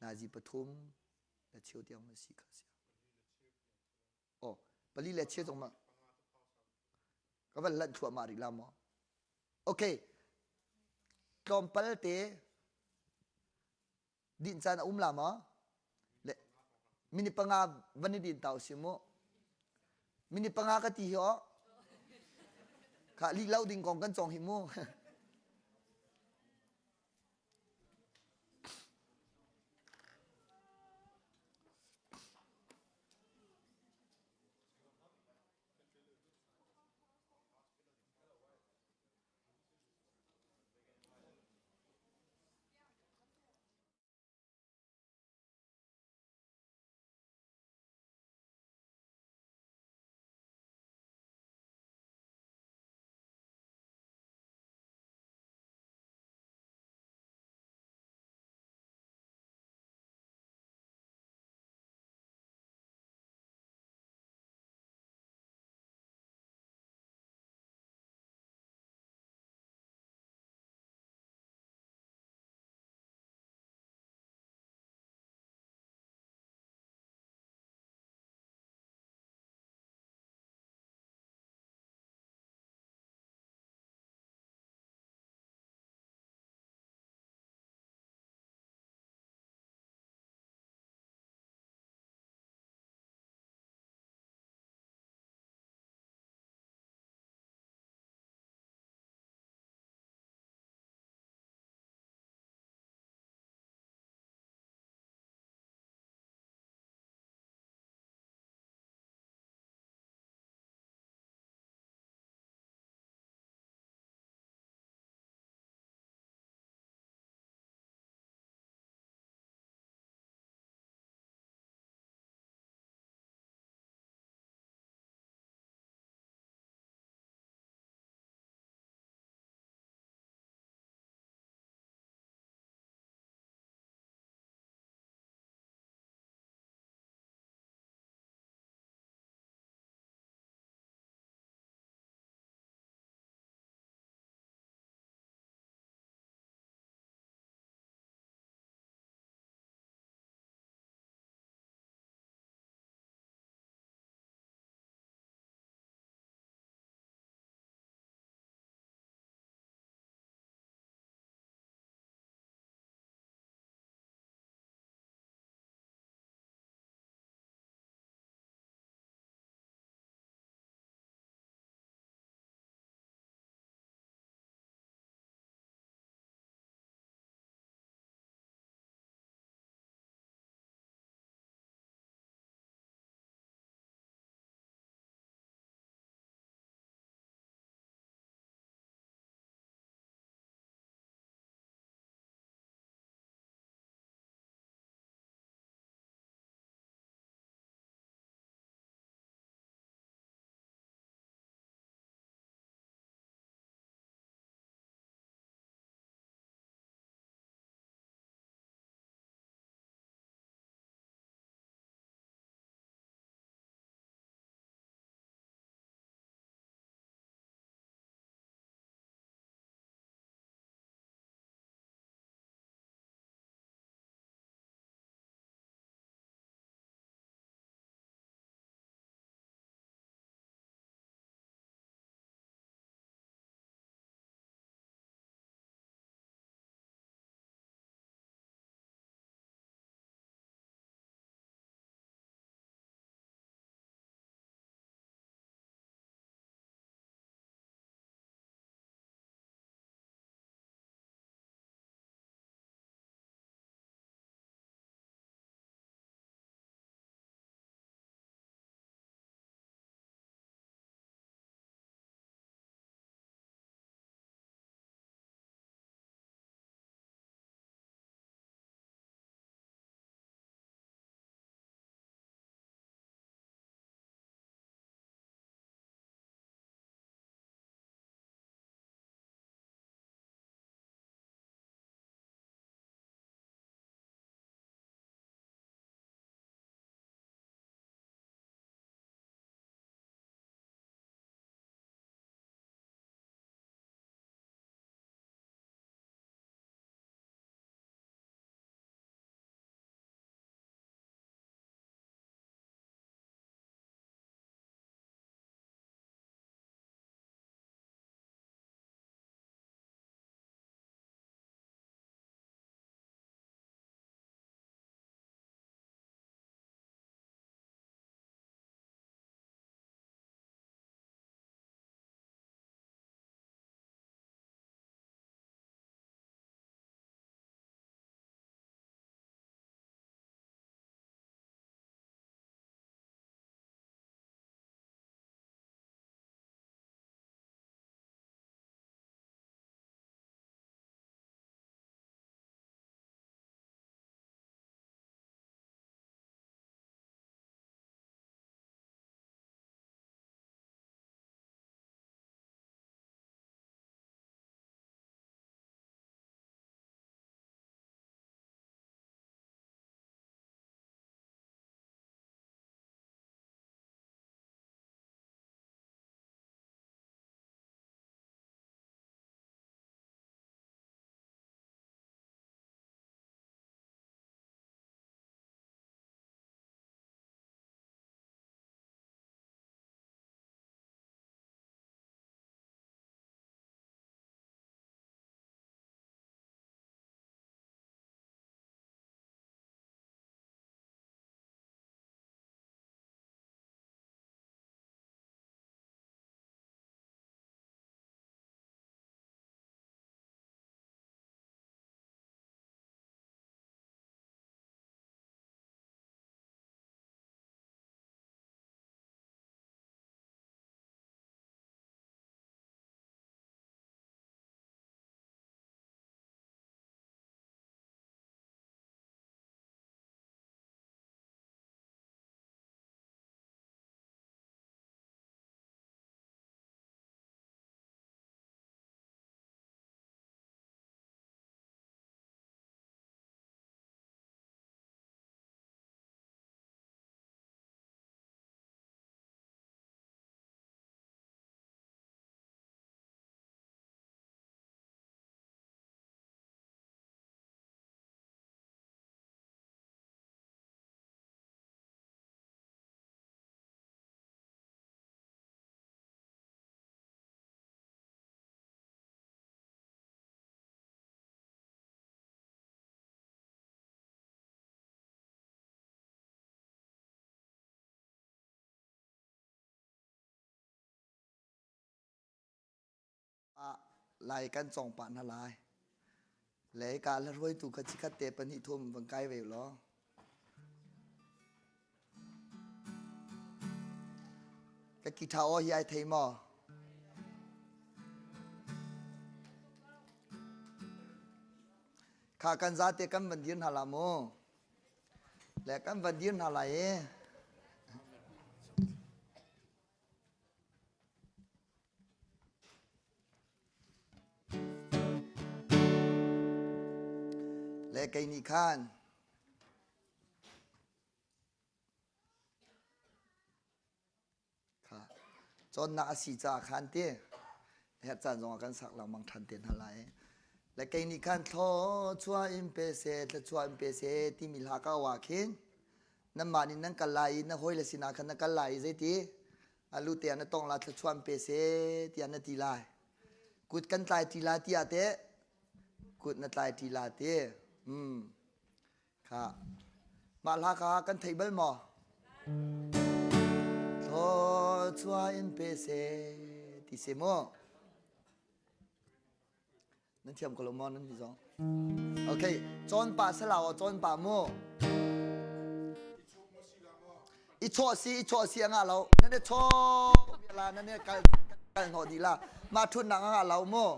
Nazi pathum le cheu tiang ma si kha sia. Oh, pali le cheu zong ma ka van lanh thluahmah rih la maw? Okay. Tlawmpal te dinh caan a um la maw? Le minute panga van i din ta usih mu. Minute panga ka ti hi aw. Kha lih lo ding kong kan cawng hi mu. Lai kan cawng pah hna lai. Le ka la hruaitu kha chikhat te pahnih thum van kai ve law. Ka guitar aw hi ai thei maw? Kha kan zate kan van dir hna la mu. Le kan van dir hna lai i. Le kei nih khan kha cawnnak a si caah khan ti herh caan zongah kan sak lengmang ṭhan te hna lai. Le kei nih khan thluachuah in pe seh, thluachuah in pe seh timi hla ka ah khin nanmah nih nan kal lai i na hawile sinah khan na kal lai i zeiti a lu te ah na tong la thluachuah in pe seh tiah na ti lai. Kut kan tlai ṭi la tiah teh kut na tlai ṭi la ti. Kha mah hla kha kan thei bal maw? Thluachuah in pe seh ti si mu. Nan thiam ko lo maw nan nih zong? Okay, cawn pah salau aw cawn pah mu. I chawh si i chawh si a ngah lo. Nan i chawh la nan i kal kal hnawh dih la. Mah ṭhutnak a ngah lo mu.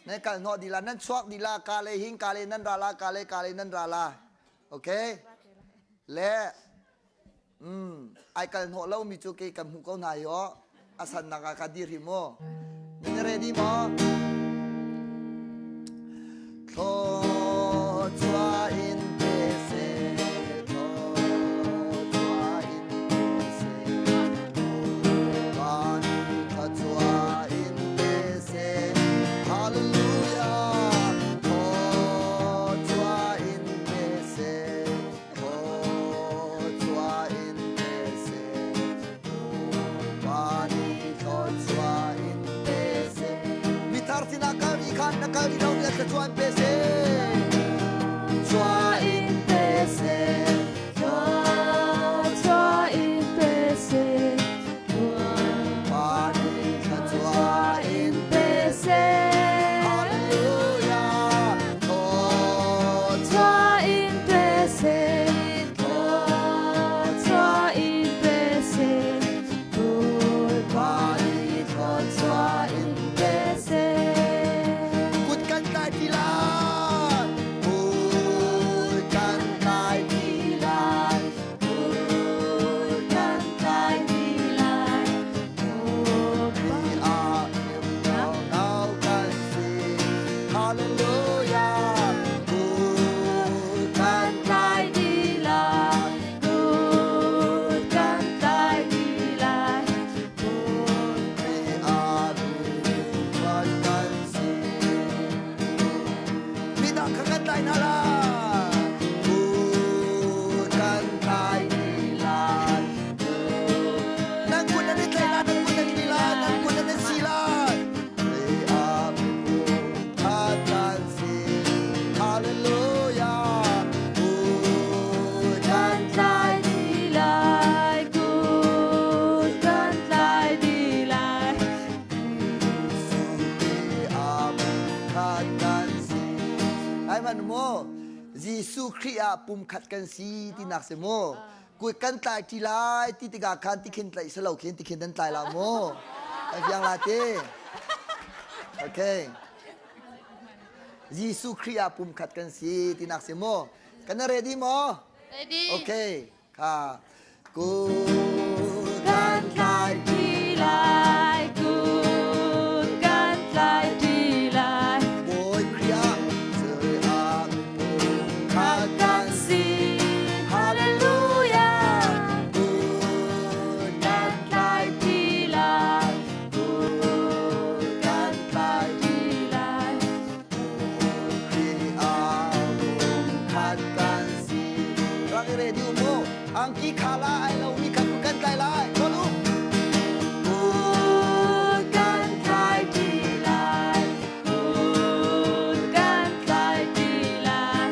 Nan kal hnawh dih la nan chuak dih la ka le hing ka le nan ra la ka le ka le nan ra la. Okay? Le ai kal hnawh lomi cu kei kan hmuh ko hna hi aw a sannak ah ka dir hi mu nan ready maw Thluachuah in pe seh thluachuah in pe seh Van thluachuah in pe seh Hallelujah Thluachuah in pe seh Thluachuah in pe seh, Bawipa nih thluachuah in pe seh. Mithar sinah kal rih khan na kal rih lo nih thluachuah in pe seh. Thluachuah in pe seh. Thluachuah in pe seh. Bawipa nih thluachuah in pe seh. Hallelujah. Thluachuah in pe seh. Thluachuah in pe seh. Bawipa nih thluachuah in pe seh. Kut kan tlai ti lai. Kut kan tlai ti lai. Kut kan tlai ti lai. Ah nau kan si. Hallelujah. Kut kan tlai ti lai. Kut kan tlai ti lai. Ah kan si. Midang kha kan tlai hna lai. Kut kan tlai ti lai. Nan kut nan i tlaih lai, nan kut nan i lai, nan kut nan i si lai. Hallelujah. Kut Kan tlai ti lai. Kut kan tlai ti lai. Ai man mu Jesuh Khrih ah pumkhat kan si tinak si mu kut kan tlai ṭi lai ti tikah khan tikhin tlaih si lo khin tikhin nan tlai la mu kan fiang la ti okay Jesuh Khrih ah pumkhat kan si tinak si mu kan ready maw Ready. Okay kha kut Kan tlai ṭi lai. Kut kan tlai ṭi lai. Bawi Khrih ah ah pumkhat Kan si. Hallelujah. Kut Kan tlai ṭi lai. Kut kan tlai ṭi lai. Khrih ah pumkhat kan si. Rak i ready u mu. Angki kha la ai lo mi kha kan tlai lai. Chol u. Kut kan tlai ṭi lai. Kut kan tlai ṭi lai.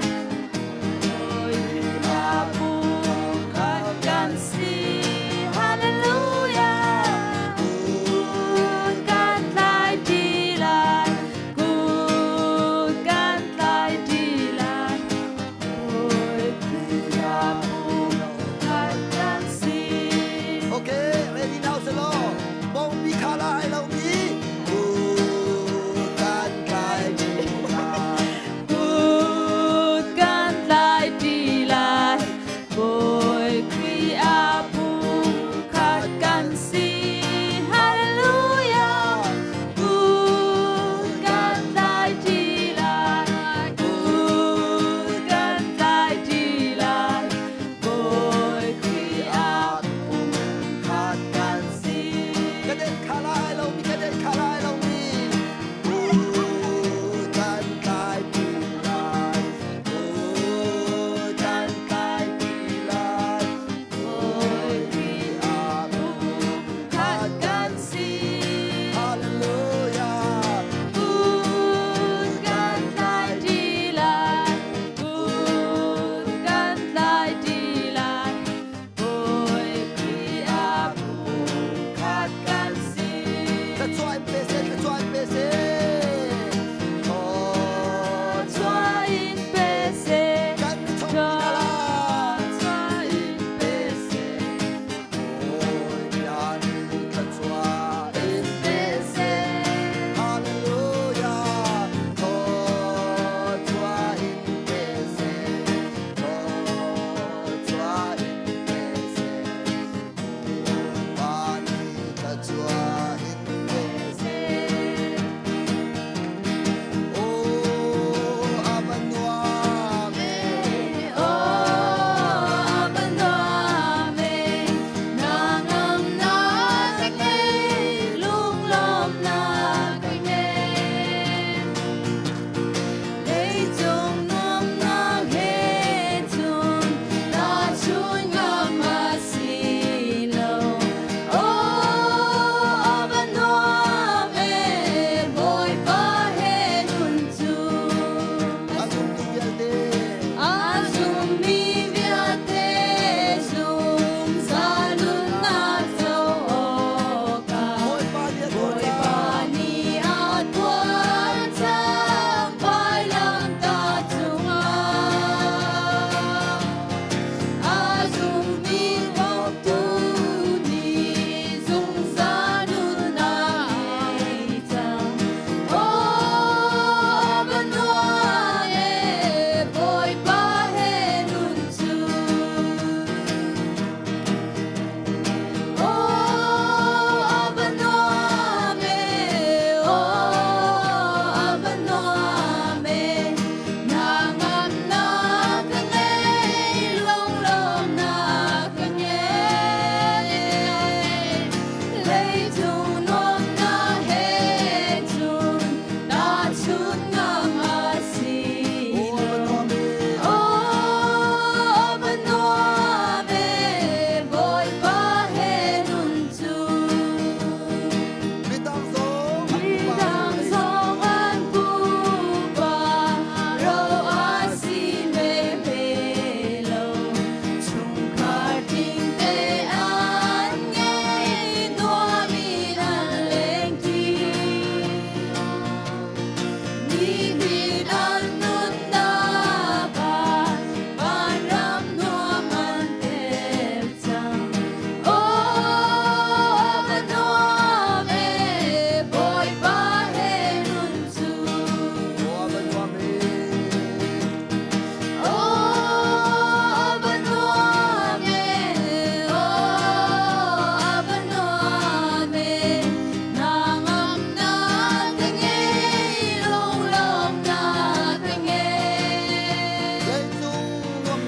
Bawipa pumkhat kan si. Hallelujah. Kut kan tlai ṭi lai.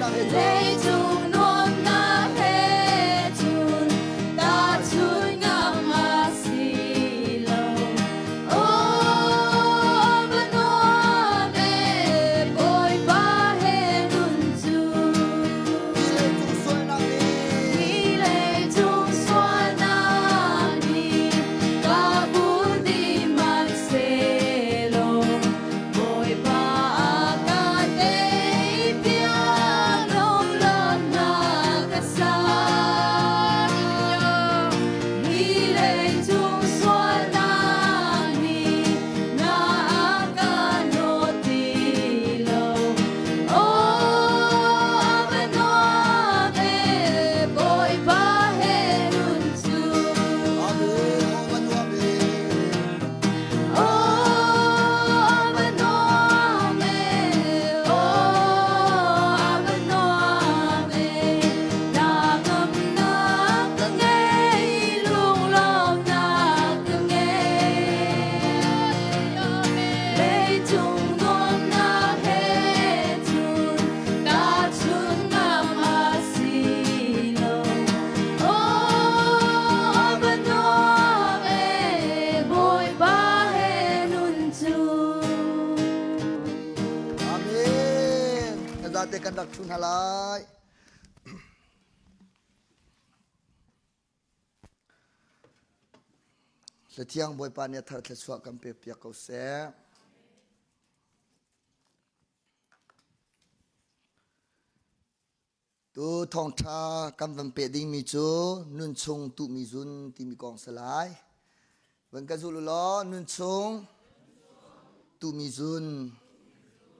sualnak he cun. Leicung nuamhnak he cun tahchunh ngam a si lo. Aw, va nuam ee, Bawipa he nun cu. Hi leicung sualnak nih. Hi leicung sualnak nih ka bul dih hmanhsehlaw Bawipa a ka teipiak lunglawmhnak ka sang. Hi leicung sualnak nih na a ka hnawt ti lo. Aw, va nuam ee, Bawipa he nun cu. Amen. Aw, va nuam ee. Aw, va nuam ee, aw, va nuam ee, Hnangamnak ka ngei, lunglawmhnak ka ngei. Leicung nuamhnak he cun tahchunh ngam a si lo. Aw, va nuam ee, Bawipa he nun cu. Amen. Kan zate kan rak thu hna lai. Hlathiang Bawipa nih a thar thluachuah kan pek piak ko seh. Tu thawngṭha kan van peh dingmi cu nunchung tuhmi zun timi kong si lai. Van ka zul u law nunchung tuhmi zun.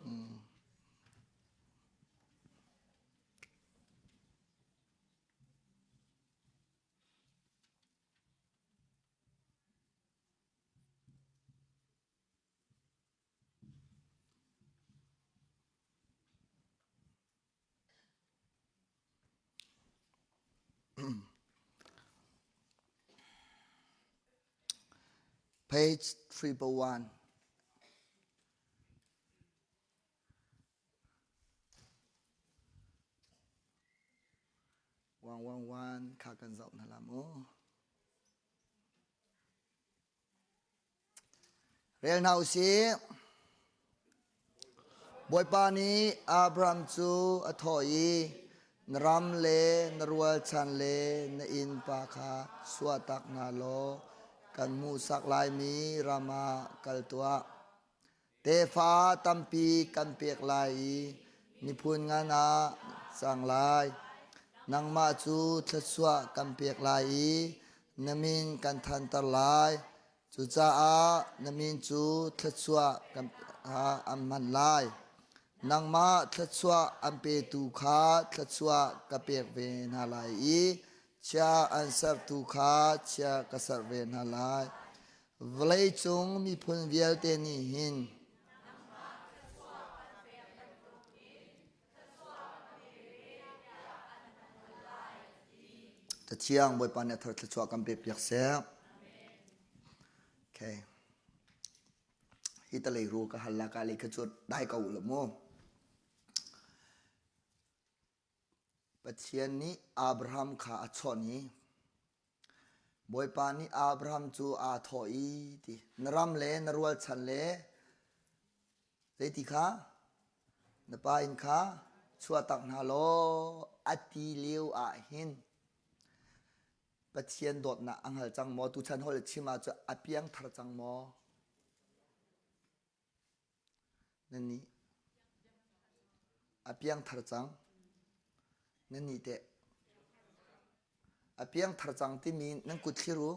Hmm. Page 301. Wang wang wan kha kan zoh hna la mu. Rel hna usih. Bawipa nih Abraham cu a thawh i, Na ram le na rualchan le na innpa kha chuahtak hna law kan hmuhsak laimi ram ah kal tuah. Tefa tampi kan pek lai i miphun ngan ah cang lai. Nangmah cu thluachuah kan pek lai i na min kan thanter lai. Cucaah na min cu thluachuah kan an hman lai. Nangmah thluachuah an petu kha thluachuah ka pek ve hna lai i chia an sertu kha chia ka serh ve hna lai. Vawleicung miphun vialte nih hin Cathiang Bawipa nih a thar thluachuah kan pek piak seh. Okay. Hi talei ru ka hal la ka lei kha cu dai ko la mu. Pathian nih Abraham kha a chawnh i Bawipa nih Abraham cu aa thawh i ti na ram le na rualchan le Zeiti kha? Na pa inn kha chuahtak hna law a ti lio ah hin Pathian dawtnak a hngal cang maw? Tuchan holh chim ahcun a piangthar cang maw? Nan nih a piangthar cang. Nan nih teh A piangthar cang timi nan kut thlir u.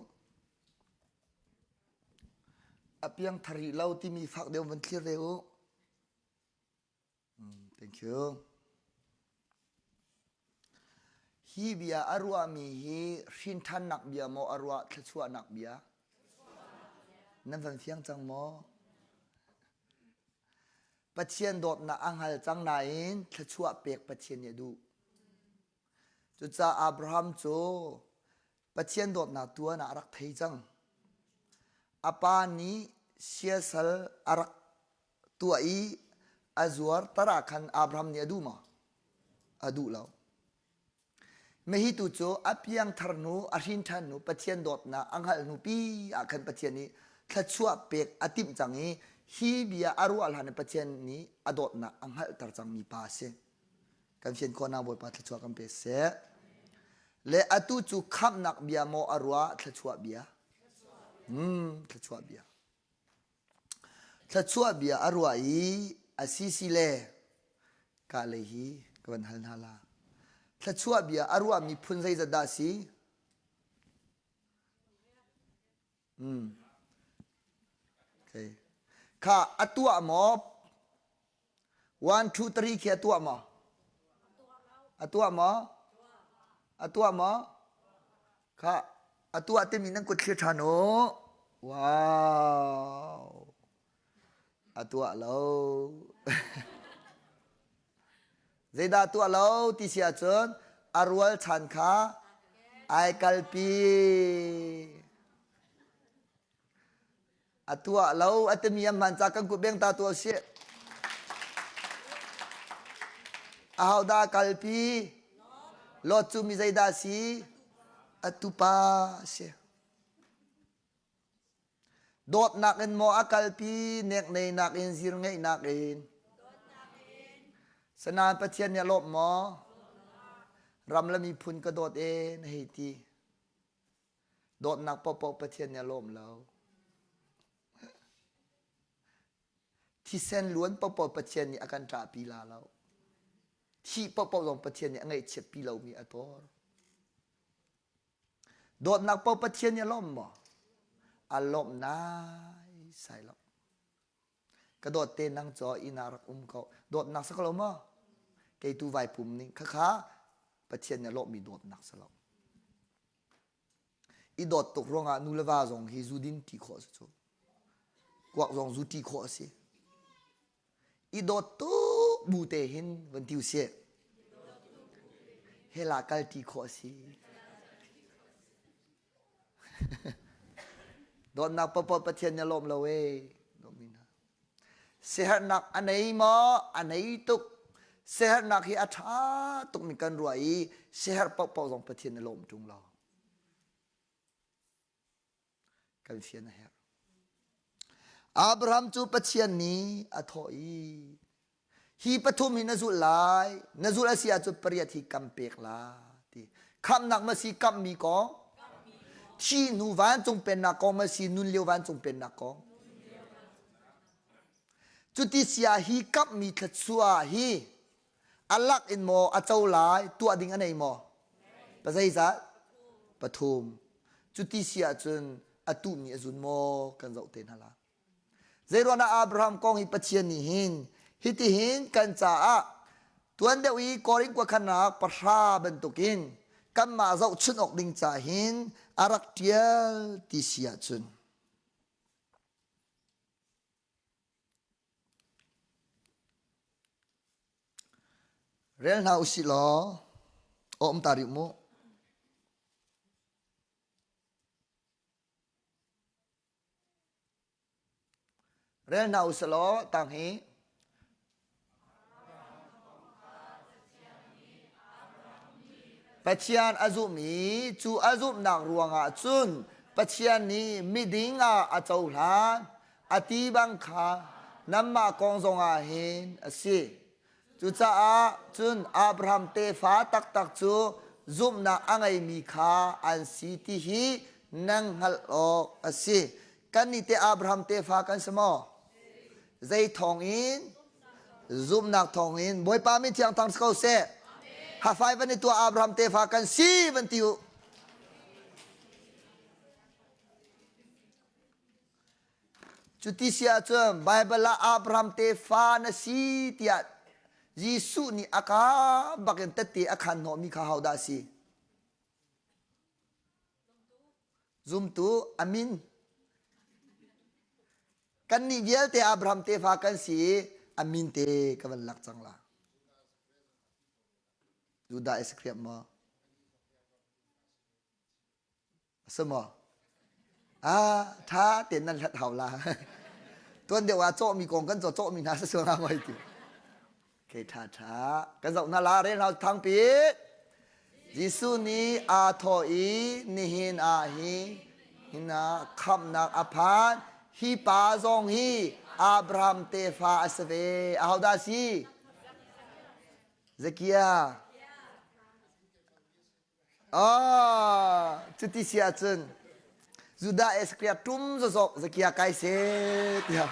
A piangthar rih lo timi fak deuh van thlir ve u. Mm, thank you. Hi bia a ruahmi hi hrinṭhannak bia maw a ruah thluachuahnak bia? Nan van fiang cang maw? Pathian dawtnak a hngal cang nain thluachuah pek Pathian nih a duh. Cucaah Abraham cu Pathian dawtnak tuan ah a rak thei cang. A pa nih siasal a rak tuah i a zuar tar ah khan Abraham nih a duh maw? A duh lo. Mihi tu cu a piangthar hnu, a hrin ṭhan hnu, Pathian dawtnak a hngalh hnu pi ah khan Pathian nih thluachuah pek a timh cang i hi bia a ruah hlan in Pathian nih a dawtnak a hngalhter cangmi pa a si. Kan fian khawhnak Bawipa thluachuah kan pe seh. Le atu cu khamhnak bia maw a ruah thluachuah bia? Hmm, thluachuah bia. Thluachuah bia a ruah i a sisi le ka lei hi ka van hal hna la. Thluachuah bia a ruahmi phun zeizat dah si? Hmm. Okay. Kha a tuah maw? 1, 2, 3 khi a tuah maw? A tuah maw? A tuah maw? Kha a tuah timi nan kut thlir ṭhan u. Wow. A tuah lo. Zeidah tuah lo ti si ahcun a rualchan kha ai kalpi. A tuah lo a timi an hman ca kan kut beng ta tuah sih. Ahodah kalpi? Lot cu mi zeidah si? A tupa si. Dawtnak in maw a kalpi, nekneinak in, zirngeihnak in? Sanain Pathian nih a lawmh maw? Ram le miphun ka dawt e na hei ti. Dawtnak paohpaoh Pathian nih a lawm lo. Thisen luan paohpaoh Pathian nih a kan ṭahpi la lo. Thih paohpaoh zong Pathian nih a ngaihchiatpi lomi a tawr. Dawtnak paoh Pathian nih a lawm maw? A lawmh nai sai lo. Ka dawt te nang caw inn ah rak um ko. Dawtnak si ko lo maw? Kei tu vai pum ning khakha Pathian nih a lawhmi dawtnak si lo. I dawt tuk ruangah nu le va zong hi zu din ṭi khawh a si cu. Kuak zong zu ṭi khawh a si. I dawt tuk bu te hin van ti usih. Hell ah kal ṭi khawh a si. Dawtnak paohpaoh Pathian nih a lawm lo ee. Dawtmi hna. Siaherhnak a nei maw? A nei tuk. Siaherhnak hi a ṭha tukmi kan ruah i siaherh paohpaoh zong Pathian nih a lawm ṭung lo. Kan fian a herh. Abraham cu Pathian nih a thawh i hi pathum hi na zulh lai na zulh a si ahcun pariat hi kam pek la ti khamhnak ma si kamhmi kong thi hnu vancung pennak kong ma si nun lio vancung pennak kong cuti sia hi kamhmi thluachuah hi a lak in maw a co lai tuah ding a nei maw pazeizat pathum cuti si ahcun a tuhmi a zun maw kan zoh te hna la Zeiruangah Abraham kong hi Pathian nih hin hitihin kan caah tuan deuh i Korin khuakhannak pahra bantukin kanmah zohchunh awk ding ca hin a rak ṭial ti si ahcun rel hna usih law um ta rih mu. Rel hna u selaw tang hi Pathian a zumh i cu a zumhnak ruangah cun Pathian nih miding ah a cohlan a ti bang kha nanmah kong zongah hin a si. Cucaah cun Abraham tefa taktak cu zumhnak a ngeimi kha an si ti hi nan hngalh awk a si. Kannih teh Abraham tefa kan si maw? Zei thawngin? Zumhnak thawngin. Bawipa min thiang thang si ko seh. Hafai van i tuah Abraham tefa kan si van ti u. Cuti si ahcun Baibal ah Abraham tefa na si tiah Jesuh nih a ka bakin tette a khan hnawhmi kha hodah a si? Zumtu a min. Kannih vialte Abraham tefa kan si i a min te ka van lak cang la. Judah Iskariot maw? A si maw? Ah, ṭha tein nan hlat hau la. Tuan deuh ah cawhmi kong kan caw cawhmi hna si sual hnga maw ti. Okay, ṭha ṭha. Kan zoh hna la rel hna thangpi. Jesuh nih aa thawh i nihin ah hi hina khamhnak a phan. Hi pa zong hi Abraham tefa a si ve. Ahodah a si? Zakia. Ah, cuti si ahcun Judah Iskariot tum zawzawk zakia kai se tiah.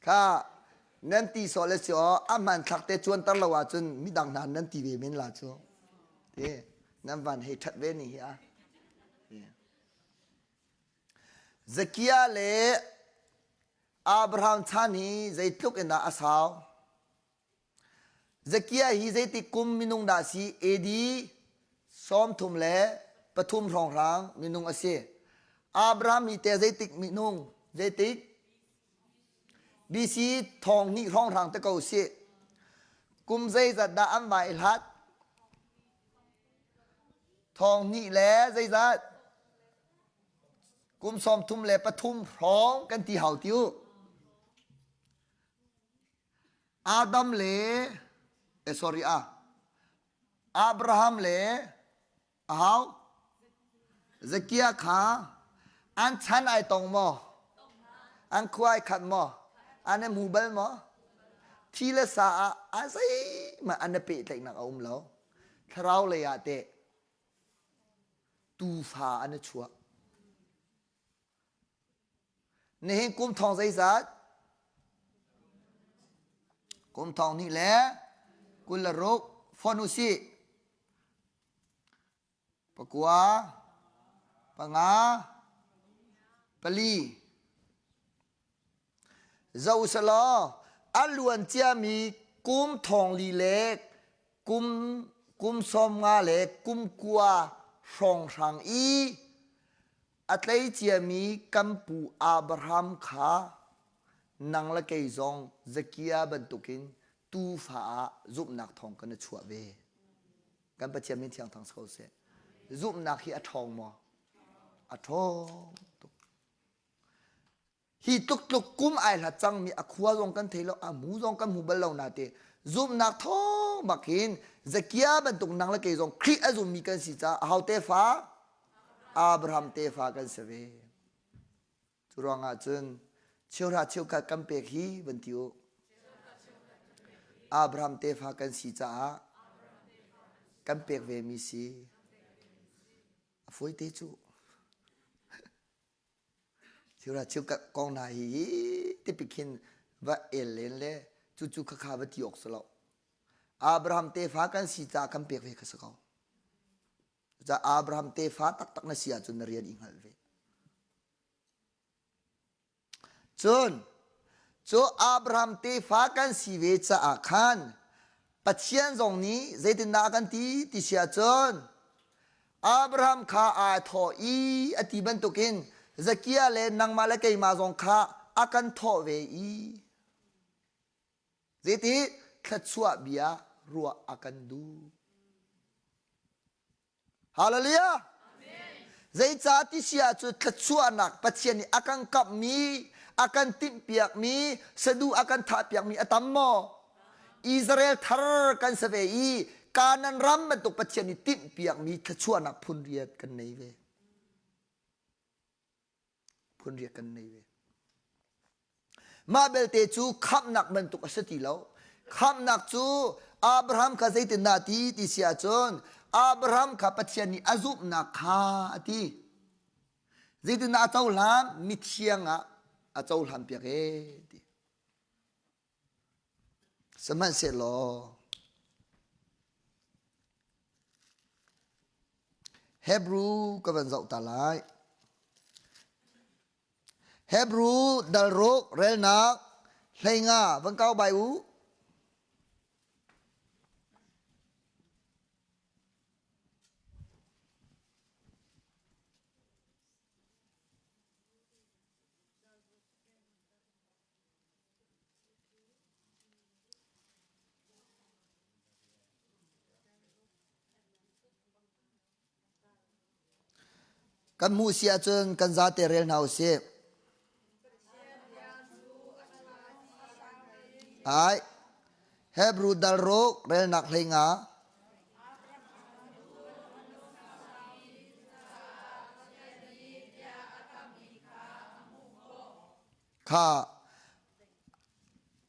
Kha nan ti sawh le si aw a hmanthlak te cuanter lo ahcun midang hna nan ti ve men la cu. Ti nan van hei ṭhat ve ni hi a. Zakia le Abraham chan hi zeitluk in dah a sau? Zakia hi zeitik kum minung dah si? AD 33 hrawnghrang minung a si. Abraham hi te zeitik minung? Zeitik? BC thong hnih hrawnghrang te ko si. Kum zeizat dah an vai hlat? Thong hnih le zeizat? Kum 33 hrawng kan ti hau ti u. Adam le eh, sorry ah Abraham le ahau Zakia kha an chan ai tong maw? An khua ai khat maw? An i hmu bal maw? Thi le sa ah a zeihmanh an i pehtlaihnak a um lo. Thlarau lei ah teh tuufa an i chuah. Nihin kum thong zeizat? Kum thong hnih le 26 fon u sih. Pakua, panga, pali. Zoh selaw a luan ciami kum thong li le kum kum 50 le kum kua hrawnghrang i a tlei ciami kan pu Abraham kha nang le kei zong Zakia bantukin tuufa ah zumhnak thawng kan i chuah ve. Kan Pathian min thiang thang si ko seh. Zumhnak hi a ṭhawng maw? A ṭhawng tuk. Hi tluk tluk kum ai hlat cangmi a khua zong kan thei lo, a mu zong kan hmu bal lo na te zumhnak thawng bak hin Zakia bantuk nang le kei zong Khrih a zummi kan si caah aho tefa? Abraham tefa kan si ve. Cu ruangah cun cheuhra cheukhat kan pek hi van ti u. Abraham tefa kan si caah kan pek ve mi si. A fawi te cu. Cheuhra cheukhat kong hna hi hi tipik hin va el len le cucu khakha va ti awk si lo. Abraham tefa kan si caah kan pek ve kha si ko. Cucaah Abraham tefa taktak na si ahcun na rian i hngalh ve. Cun cu Abraham tefa kan si ve caah khan Pathian zong nih zeitindah a kan ti ti si ahcun Abraham kha aa thawh i a ti bantukin Zakia le nangmah le keimah zong kha a kan thawh ve i Zeiti thluachuah bia ruah a kan duh. Hallelujah! Zeicah ti si ahcun thluachuahnak Pathian nih a kan kamhmi, a kan timhpiakmi, saduh a kan thahpiakmi a tam maw? Israel thar kan si ve i Kanaan ram bantuk Pathian nih timhpiakmi thluachuahnak phun riat kan nei ve. Phun riat kan nei ve. Mah belte cu khamhnak bantuk a si ti lo. Khamhnak cu Abraham kha zeitindah ti ti si ahcun Abraham kha Pathian nih a zumhnak kha a ti. Zeitindah a cohlan? Mithiang ah a cohlan piak ee ti. Sihmanhsehlaw Hebrew ka van zoh ta lai. Hebrew dal ruk relnak 15 van kau bai u. Kan hmuh si ahcun kan zate rel hna usih. Ai. Hebrew dal ruk relnak 15. Kha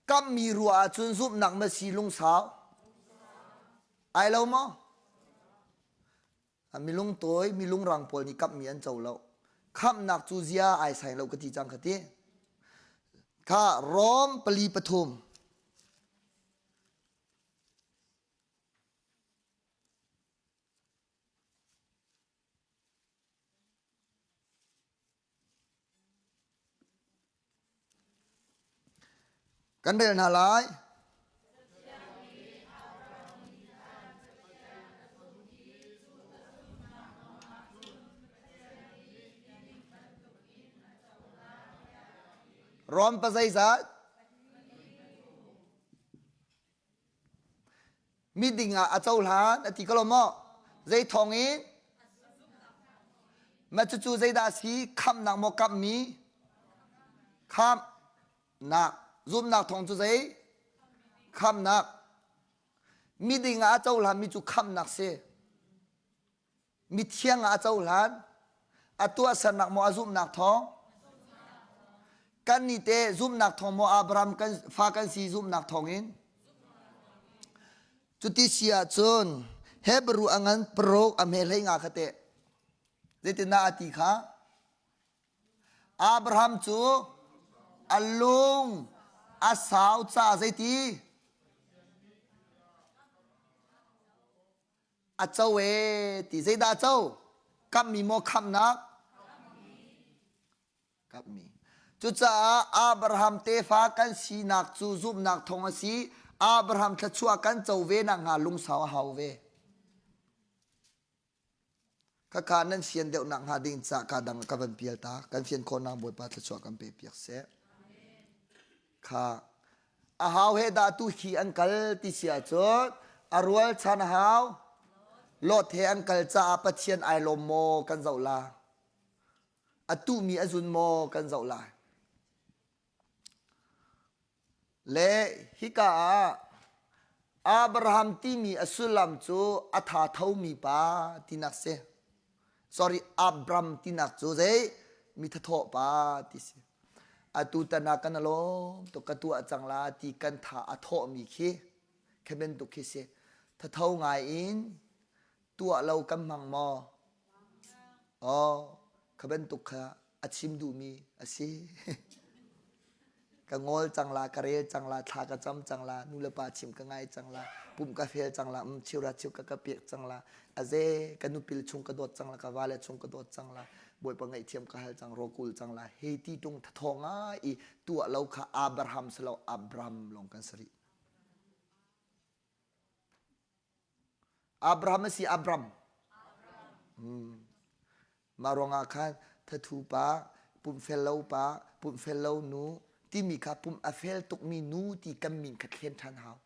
kammi ruah ahcun zumhnak ma si lungsau ai lo maw? Milung tawi, milung rang pawl nih kamhmi an co lo. Khamhnak cu zia ai sai lo ka ti cang ka ti. Kha Rom pali pathum. Kan rel hna lai. Rom pa zeizat? Miding ah a cohlan a ti ko lo maw? Zei thawng in? Mah cucu zeidah a si? Khamhnak maw kamhmi? Khamhnak. Zumhnak thawng cu zei? Khamhnak. Miding ah a cohlanmi cu khamhnak si. Mithiang ah a cohlan. A tuahsernak maw a zumhnak thawng? Kan nih te zumhnak thawng maw Abraham kan fa kan si zumhnak thawng in? Cuti si ahcun Hebrew a ngan paruk a hme hlei nga kha teh. Zeitindah a ti kha? Abraham cu a lung a sau caah zeiti? A co ee ti zeidah a co? Kamhmi maw khamhnak? Kamhmi. Cucaah Abraham tefa kan sinak cu zumhnak thawng a si. Abraham thluachuah kan co ve nakhnga lungsau a hau ve. Khakha nan fian deuh nakhnga ding ca ka dang ka van pial ta. Kan fian khawhnak Bawipa thluachuah kan pe piak seh. Kha a hau he dah tu khi an kal ti si ahcun a rual chan a hau. Lot he an kal caah Pathian ai lawm maw kan zoh la. A tuhmi a zun maw kan zoh lai. Le hika ah Abraham timi a sullam cu a tha thomi pa tinak si. Sorry, Abram tinak cu zei mi thathawh pa ti si. Atu tan ah kan alawm tuk ka tuah cang la ti kan tha a thawhmi khi khi bantuk khi si. Thatho ngai in tuah lo kan hmang maw? Oh, kha bantuk kha a chim duhmi a si. ka ngol cang la, ka rel cang la, thla ka cam cang la, nu le pa chim ka ngai cang la, pumh ka fel cang la, um chiura chiu ka ka piak cang la, aze ka nupil chung ka dawt cang la, ka vale chung ka dawt cang la, Bawipa ngaihthiam ka hal cang, rawkul cang la, hei ti tung thathaw ngai i tuah lo kha Abraham silo Abram lawng kan si rih. Abraham a si Abram. Hmm. Mah ruangah khan thathu pa, pumh fel lo pa, pumh fel lo nu timi kha pumh a fel tukmi nu ti kan min kha thlen ṭhan hau.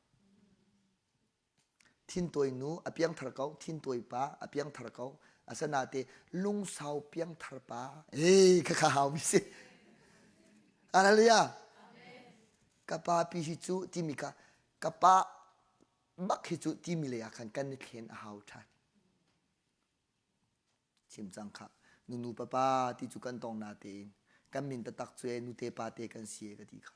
Thintawi nu a piangthar ko, thintawi pa a piangthar ko. Asanate lungsau piangthar pa. Hey, kha kha hau mi si. Hallelujah. Ka pa pi hi cu timi kha ka pa bak hi cu timi lei ah khan kan i thlen a hau ṭhan. Chim cang kha nunu papa ti cu kan tong na tein kan min taktak cu e nute pa te kan si e ka ti kha.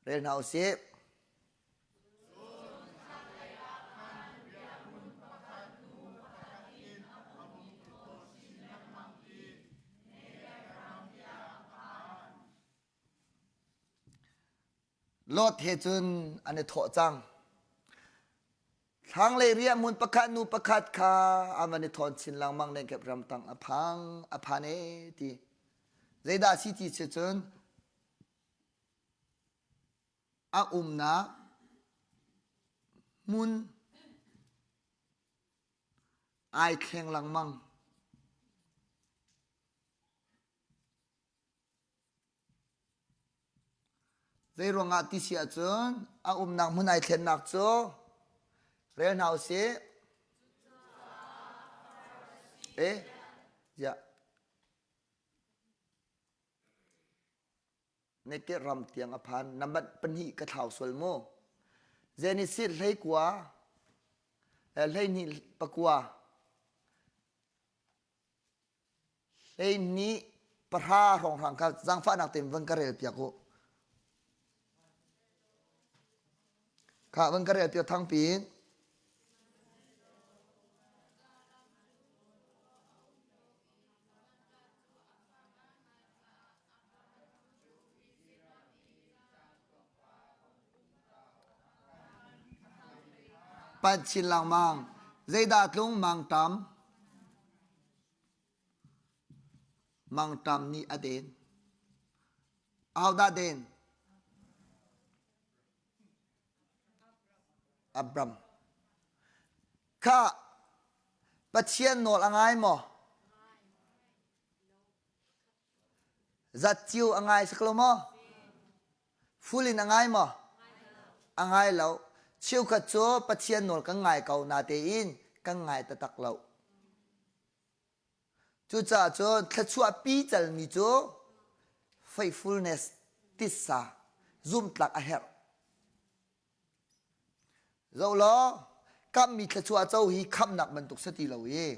Rel hna usih. Lot he cun an i thawh cang. Thlanglei riahhmun pakhat nu pakhat kha an van i thawn chin lengmang nen kep ramtang a phang a phan e ti. Zeidah si ti si cun a umnak hmun ai thleng lengmang. Zeiruangah ti si ahcun a umnak hmun ai thlennak cu. Rel hna usih. Eh, ya. Neke ram tiang a phan. Nambat pahnih ka thlau sual mu. Genesis 19 12 pakua. 12 pahra hrawnghrang kha zaangfahnak tein van ka rel piak u. Kha van ka rel piak thangpi in. Panh chin lengmang. Zeidah tlung mangṭam? Mangṭam nih a den. Ahodah den? Abram. Kha Pathian nawl a ngai maw? Zatcio a ngai sak lo maw? Full in a ngai maw? A ngai lo. Cheukhat cu Pathian nawl kan ngai ko natein kan ngai taktak lo. Cucaah cun thluachuah pi calmi cu faithfulness titsa zumhtlak a herh. Zoh law, kamhmi thluachuah co hi khamhnak bantuk si ti lo i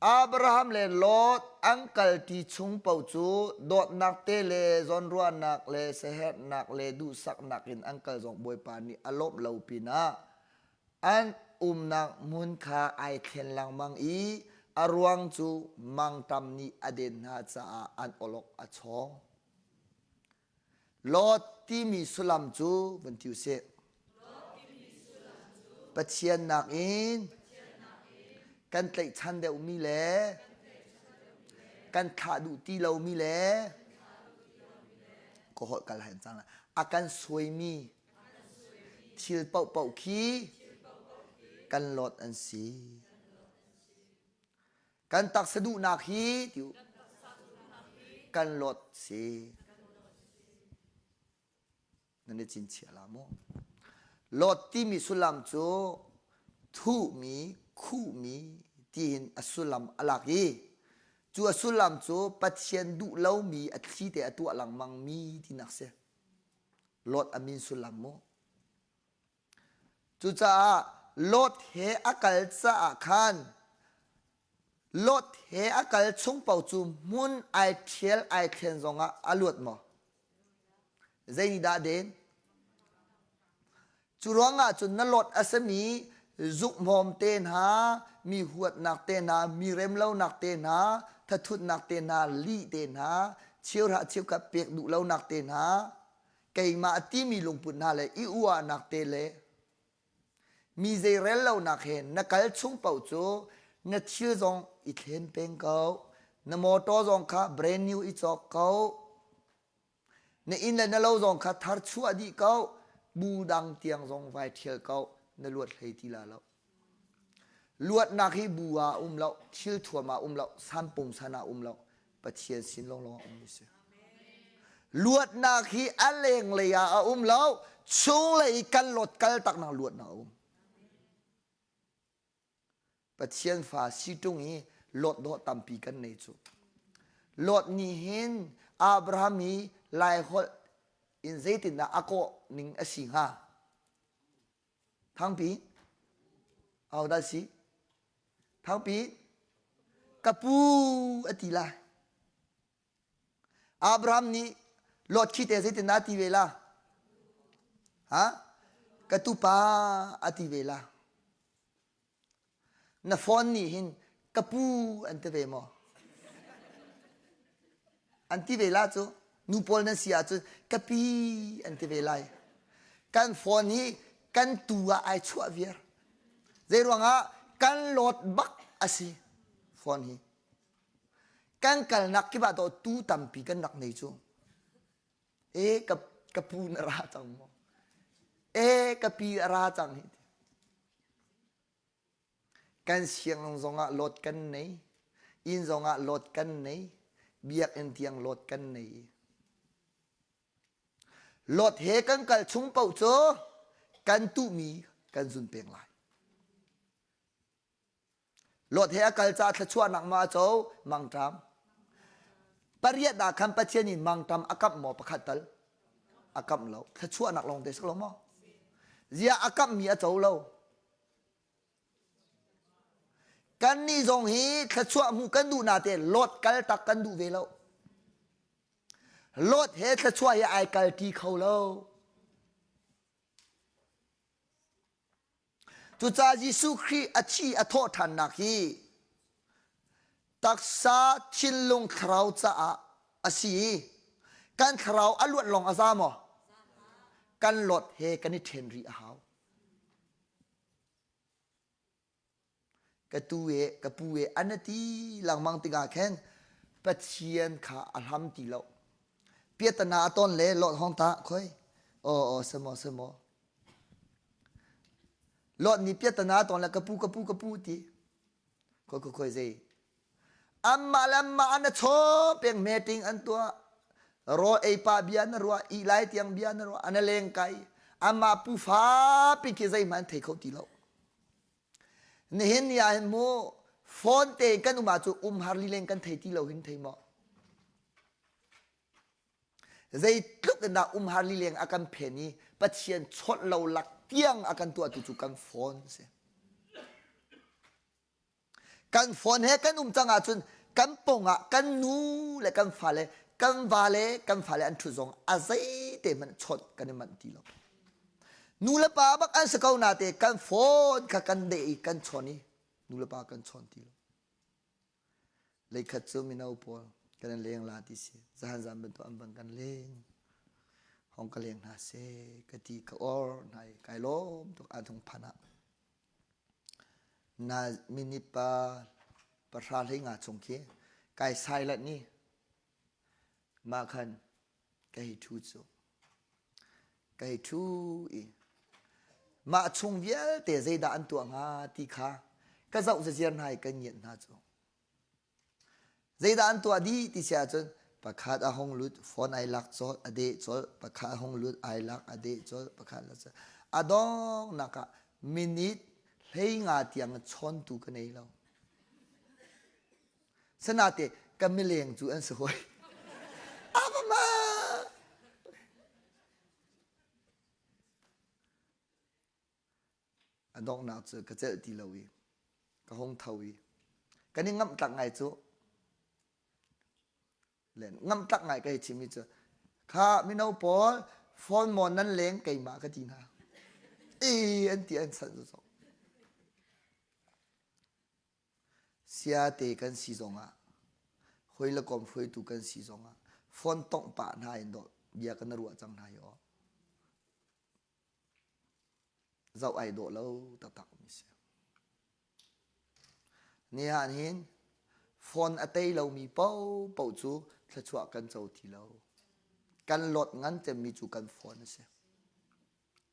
Abraham le Lot an kalṭi chung paoh cu dawtnak te le zawnruahnak le siaherhnak le duhsaknak in an kal zong Bawipa nih a lawmh lo pinah an umnak hmun kha ai thlen lengmang i a ruang cu mangṭam nih a den hna caah an awlok a chawng. Lot timi sullam cu van ti usih. Pathian nakin kan tlaihchan deuhmi le kan thlah duh ti lomi le ka holh kal hen cang lai a kan suaimi thil paohpaoh khi kan lot an si. Kan taksa duhnak hi ti kan lot si. Nan i cinchia la mu. Lot timi sullam cu thuhmi, khuhmi tiin a sullam a lak i cu a sullam cu Pathian duh lomi a thli te a tuah lengmangmi tinak si. Lot a min sullam mu. Cucaah Lot he a kal caah khan Lot he a kal chung paoh cu hmun ai ṭhial ai thlen zongah a luat maw? Zei nih dah den? Cu ruangah cun na lot a simi zukhmawm te hna, mi huatnak te hna, mi remlonak te hna, thathutnak te hna, lih te hna, cheuhra cheukhat pek duh lonak te hna, keimah timi lungput hna le i uahnak te le mi zeirel lonak he na kal chung paoh cu na thil zong i thlen peng ko na motor zong kha brand new i cawk ko na inn le na lo zong kha thar chuah dih ko bu dang tiang zong vai thial ko na luat hlei ti la lo luatnak hi bu ah um lo thil thuam ah um lo san pungsan ah um lo Pathian sin lawnglawng a ummi si. Luatnak hi a lenglei ah a um lo, chunglei kan lot kal taknak luatnak a um. Pathian fa si ṭung i lot dawh tampi kan nei cu. Lot nih hin Abraham hi Laiholh in zeitindah a kawh ning a si hnga? Thangpi, ahodah si? Thangpi, ka pu a ti lai. Abraham nih Lot khi te zeitindah a ti ve la? Ha? Ka tupa a ti ve la. Na phone nih hin ka pu an ti ve maw? An ti ve la cu. Nu pawl nan si ahcun ka pi an ti ve lai. Kan phone hi kan tu ah ai chuah viar. Zei ruangah kan lawt bak a si phone hi. Kan kalnak kip ah dawh tu tampi kan rak nei cu. E ka ka pu na ra cang maw? E ka pi a ra cang hi. Kan sianginn zongah lawt kan nei. Inn zongah lawt kan nei. Biakinn tiang lawt kan nei. Lot he kan kal chung paoh cu kan tuhmi Kan zun peng lai. Lot he a kal caah thluachuahnak ma a co? Mangṭam. Pariat ah khan Pathian in mangṭam a kamh maw pakhat tal? A kamh lo. Thluachuahnak lawng te si lo maw? Ziah a kamhmi a co lo. Kannih zong hi thluachuah hmuh kan duh na te Lot kal tak kan duh ve lo. Lot he thluachuah he ai kal ṭi kho lo. Cucaah Jesuh Khrih a thi a thawh ṭhannak hi taksa thinlung thlarau caah a si i kan thlarau a luat lawng a za maw? Kan lot he kan i ṭhen rih a hau. Ka tu e ka pu e an ti lengmang tikah khin Pathian kha a hlam ti lo. Piatana a ton le lot hong ta khoi. Aw aw semo semo. Lot nih piatana a ton le ka pu ka pu ka pu ti. Khoi khoi khoi zei. Anmah le anmah an a chaw peng meeting an tuah. Rawl ei pa bia na ruah, ih lai tiang bia na ruah, an a leng kai. Amah pu fa pi khi zeihmanh an thei kho ti lo. Nihin ni ah hin mu phone te kan um ahcun umhar lileng kan thei ti lo hin thei maw? Zeitluk in dah umhar lileng a kan phen i Pathian chawnh lo lak tiang a kan tuahtu cu kan phone si. Kan phone he kan um cang ahcun kan pongah kan nu le kan fale kan va le kan fale an ṭhut zong a zeite hmanh chawnh kan i manh ti lo. Nu le pa bak an si ko nate kan phone kha kan deh i kan chawn i nu le pa kan chawn ti lo. Leikhat cu mino pawl kan in leng la ti si. Zahan zan bantuk an bang kan leng. Hong ka leng hna seh ka ti ka or hna i kai lawm tuk an thung phan ah. Na minute pa pahra hlei nga chung khi kai silent ni mah khan ka hei ṭhu cu ka hei ṭhu i mah chung vialte zeidah an tuah hnga ti kha ka zoh zaziar hna i ka ngiat hna cu Zeidah an tuah dih ti si ahcun pakhat a hung lut phone ai lak colh a deh colh pakhat a hung lut ai lak a deh colh pakhat la colh a donghnak ah minute 15 tiang chawntu ka nei lo sanate ka mileng cu an si hoi Abama A donghnak cu ka celh ti lo i ka hung tho i kan i ngamh tlak ngai cu le ngamh tlak ngai ka hei chimmi cu kha mino pawl phone maw nan leng keimah ka ti hna i an ti an sanh cu Siate kan si zongah hawi le kom hruaitu kan si zongah phone tongh pah hna in dawh bia kan ruah cang hna hi aw Zoh ai dawh lo taktak mi si. Ni ah hin phone a tei lomi paohpaoh cu thluachuah kan co ti lo. Kan lot ngan cemmi cu kan phone a si.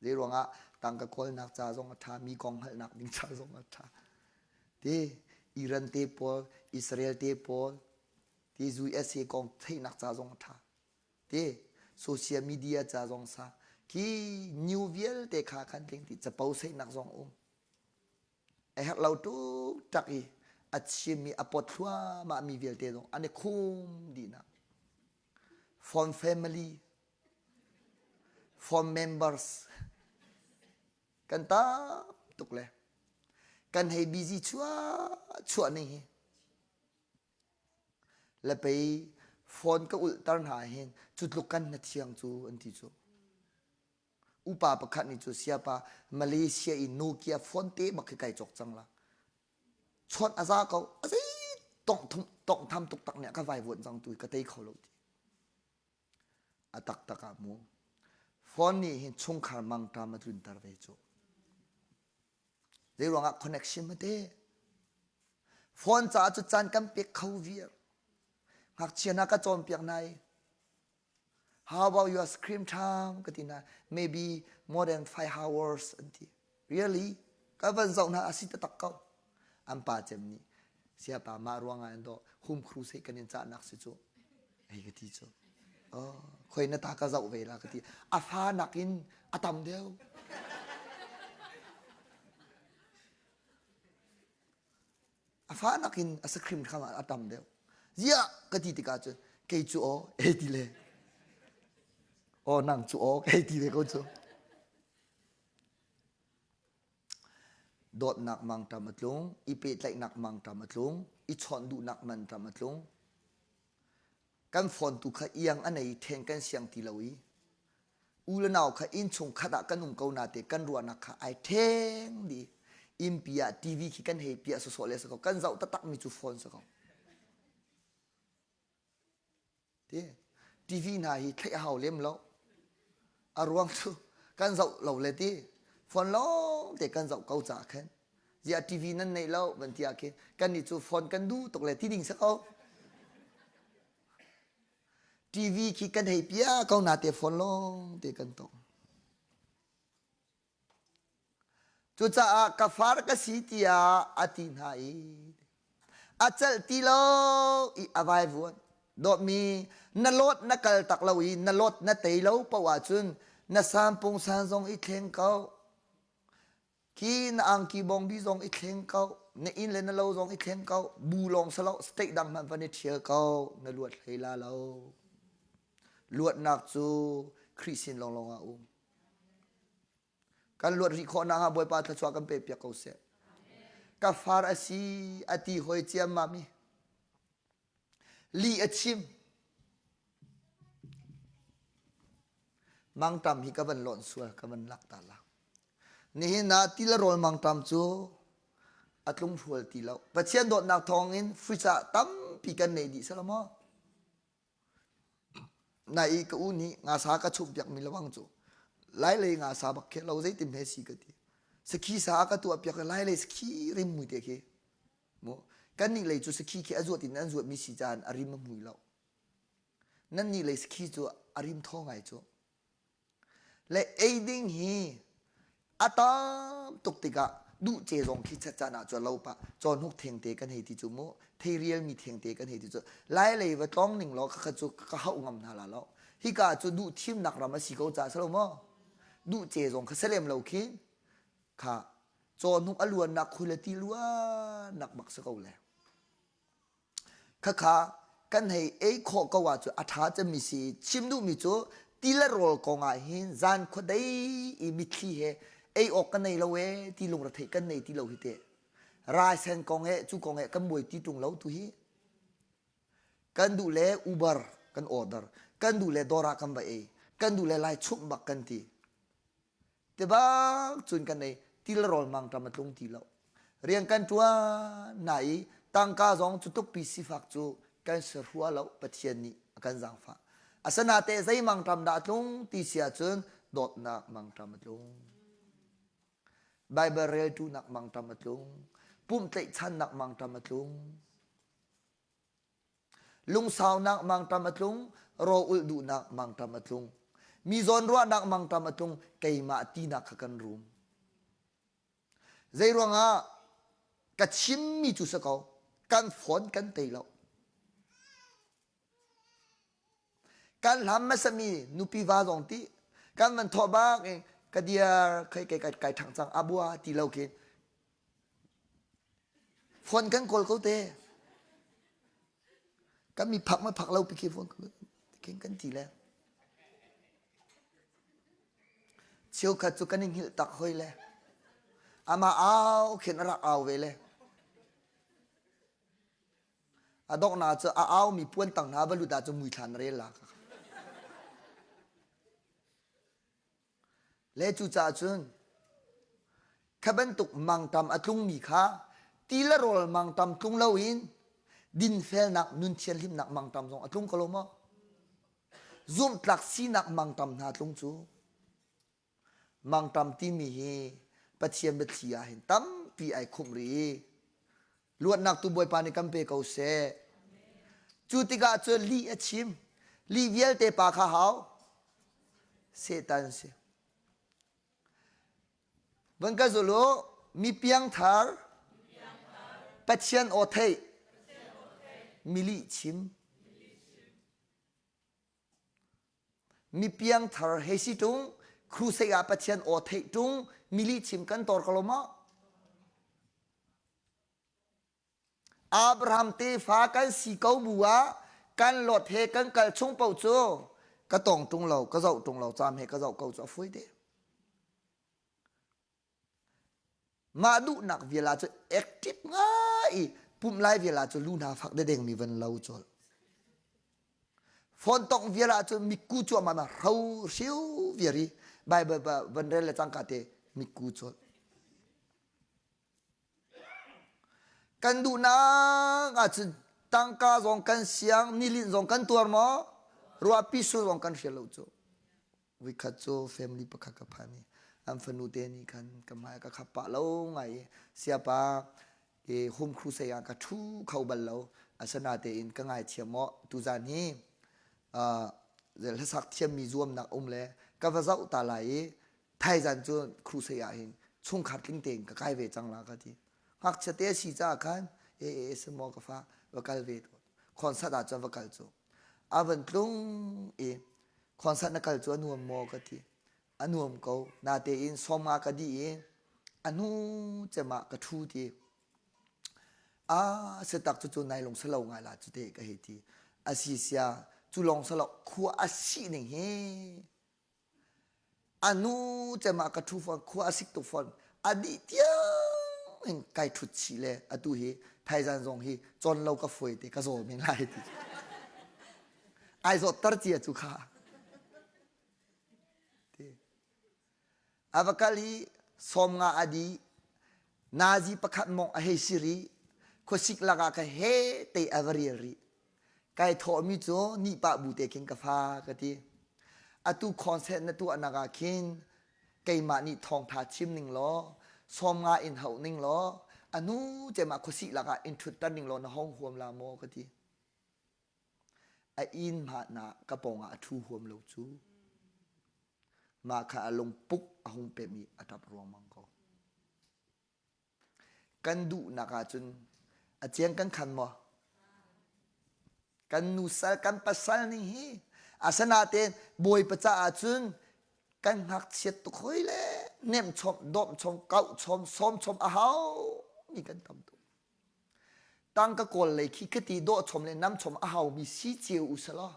Zei ruangah tangka kawlnak ca zong a ṭha, mi kong hngalhnak ding ca zong a ṭha. Ti Iran te pawl, Israel te pawl, ti USA kong theihnak ca zong a ṭha. Ti social media ca zong sa khi new vialte kha khan tling ti capo seihnak zong um a herh lo tuk tak i a chimmi a pot thluahmah mi vialte zong an i khum dihnak phone family phone members kan tam tuk le kan hei busy chuah chuah ning hi Le pei phone ka ulhter hna hin cu tluk kan na thiang cu an ti cu. Upa pakhat nih cu siapa Malaysia i Nokia phone te bak khi kai cawk cang la. Chawnh a za ko. A zei tongh tham tuk tak nih a ka vaivuan cang tu ka tei kho lo ti. A taktak ah mu. Phone nih hin chungkhar mangṭam a tlunter ve cu. Zei ruangah connection mate. Phone caah cu caan kan pek kho viar. Ngakchia hna ka cawnpiak hna i how about your screen time ka ti hna maybe more than 5 hours an ti. Really? Ka van zoh hna a si taktak ko. An pa cem nih siapa mah ruangah an dawh home crusade kan in cahnak si cu. Hei ka ti cu. Oh, khoi na ta ka zoh ve la ka ti. A fa nakin a tam deuh. A fa nakin a sakhrim hram ah a tam deuh. Ziah ka ti tikah cun kei cu aw ei ti le aw nang cu aw kei ti ve ko cu. Dawtnak mangṭam a tlung, i pehtlaihnak mangṭam a tlung, i chawnh duhnak mangṭam a tlung. Kan phone tu kha iang a nei ṭhen kan siang ti lo i u le nau kha innchung khat ah kan um ko na te kan ruahnak kha ai ṭheng dih. Innpi ah TV khi kan hei piah sawsawh le si ko. Kan zoh taktak mi cu phone si ko. Ti TV hna hi thlaih a hau lem lo. A ruang cu kan zoh lo le ti phone lawng te kan zoh ko caah khan ziah TV nan neih lo van ti ah khin kan nih cu phone kan duh tuk le ti ding si ko. TV khi kan hei piah ko na te phone lawng te kan tong. Cucaah ka far ka si tiah a ti hna i a celh ti lo i a vaivuan. Dawtmi, na lawt na kal tak lo i na lawt na tei lo paoh ahcun na sampungsan zong i thleng ko. Khi na angki bawngbi zong i thleng ko. Na inn le na lo zong i thleng ko. Bu lawng si lo, state dang hmanh van i ṭhial ko. Na luat hlei la lo. Luatnak cu Khrih sin lawnglawng ah a um. Kan luat rih khawh nakhnga Bawipa thluachuah kan pekpiak ko seh. Ka far a si a ti hoi ciammam i lih a chim. Mangṭam hi ka van lawnh sual ka van lak ta la. Nihin ah ti le rawl mangṭam cu a tlunghrual ti lo. Pathian dawtnak thawngin fridge ah tampi kan nei dih selaw maw? Na i ka u nih ngasa ka chumhpiakmi lawang cu lailei ngasa bak khi lo zeitin hme si ka ti. Sakhi sa a ka tuahpiak i lailei sakhi rim mui te khi. Mu kannih lei cu sakhi khi a zuat in an zuatmi si caan a rim a mui lo. Nannih lei sakhi cu a rim thaw ngai cu. Le ei ding hi a tam tuk tikah duh ce zong khi chat caan ah cun lo pah cawhnuk thengte kan hei ti cu mu theirial mi thengte kan hei ti cu lai lei va tlong ning law khakha cu ka hauh ngam hna la lo hika cu duh thimnak ram a si ko ca salo maw duh ce zong kha selem lo khin kha cawhnuk a luannak khul a ti luannak bak si ko le Khakha kan hei ei khawh ko ahcun a ṭha cemmi si. Chim duhmi cu ti le rawl kong ah hin zan khuadei i mitthli he ei awk ka nei lo ee ti lungretheih kan nei ti lo hi teh. Raisen kong he cu kong he kan buai ti ṭung lo tu hi. Kan duh le Uber kan order, kan duh le dawr ah kan va ei, kan duh le lai chumh bak kan ti. Tibak cun kan ei til rawl mangṭam a tlung ti lo. Rian kan ṭuan na i tangka zong cu tukpi sifak cu kan si rua lo Pathian nih a kan zaangfah. Asinain zei mangṭam dah a tlung ti si ahcun dawtnak mangṭam a tlung. Baibal relṭunak mangṭam a tlung. Pumh tlaihchannak mangṭam a tlung. Lungsaunak mangṭam a tlung, raw-ulh duhnak mangṭam a tlung. Mi zawnruahnak mangṭam a tlung, keimah tinak kha kan rum. Zeiruangah ka chimmi cu si ko, kan phone kan tei lo. Kan hlam hmasami nupi va zong ti, kan van thawh bak in ka diar kai kai kai ṭhang cang abua ti lo khin Phone kan kawl ko te. Kan mi phak ma phak lo pi khi phone khin kan ti le. Cheukhat cu kan i hngilh tak hoi le. Ama au khin a rak au ve le. A donghnak cu a aumi puan tang hna va lut ah cu muithla na rel la. Le cucaah cun kha bantuk mangṭam a tlungmi kha ti le rawl mangṭam tlung loin dinfelnak nun thianhlimnak mangṭam zong a tlung ko lo maw? Zumhtlak sinak mangṭam hna tlung cu mangṭam timi hi Pathian biathli ah hin tampi ai khumh rih i Luatnak tu Bawipa nih kan pe ko seh. Cu tikah cun lih a chim. Lih vialte pa kha hau. Satan si. Van ka zul u, mi piangthar, Pathian aw theih, mi lih chim. Mi piangthar hei si ṭung, crusade ah Pathian aw theih ṭung, mi lih chim kan tor ko lo maw? Abraham tefa kan si ko bu ah kan lot he kan kal chung paoh cu ka tong ṭung lo, ka zoh ṭung lo, caam he ka zoh ko cu a fawi te. Mah duhnak vial ah cun active ngai i pumh lai vial ah cun lu hna fak dedeng mi van lo cawlh. Phone tongh vial ah cun mikku cuahmah ma hro hriu viar i Bible van rel le cangka te mikku cawlh. Kan duhnak ahcun tangka zong kan siang, nilin zong kan tuar maw? Ruahpi sur zong kan hrial lo cu. Voikhat cu family pakhat ka phan i an fanu te nih khan ka hmai ka khap pah lo ngai i siapa ke home crusade ah ka ṭhu kho bal lo asinatein ka ngaithiam maw tuzan hi uh, hlasak thiammi zuamnak um le ka va zoh ta lai i thaizan cu crusade ah hin chungkhar tling tein ka kai ve cang la ka ti ngakchia te si caah khan e e si maw ka fa va kal ve concert ah cun va kal cu a van tlung i concert na kal cu a nuam maw ka ti a nuam ko natein sawmnga ka dih i a hnu cem ah ka ṭhu ti a si tak cu cu nai lung salo ngai la cu te ka hei ti a si sia cu lawng salo khua a si ning hi A nu cem ah ka ṭhu fawn, khua a sik tuk fawn. A dih tiang in kai ṭhut chih le atu hi thaizan zong hi cawn lo ka fuai te ka zaw men lai ti. Ai zawtter cia cu kha. Ti. A va kal i 50 a dih. Nazi pakhat mong a hei si rih. Khuasik lakah ka he te a va rial rih. Kai thawhmi cu nihpah bu te khin ka fa ka ti. Atu concert na tuahnak ah khin keimah nih thawngtha chim ning law 50 in hauh ning law a hnu cem ah khuasih lakah in ṭhutter ning law na hong huam la maw ka ti. A inn hmah ka pawngah a ṭhu huam lo cu. Mah kha a lungpuk a hung pem i a ṭap ruangmang ko. Kan duhnak ahcun a ciang kan khan maw? Kan nusal, kan pasal ning hi asinain Bawipa caah cun kan ngakchiat tuk hoi le nemchom, dawmchom, kauhchom, sawmchom a hau mi kan tam tuk. Tangka kawl lei khi ka ti dawhchom le namchom a hau mi si cio u selaw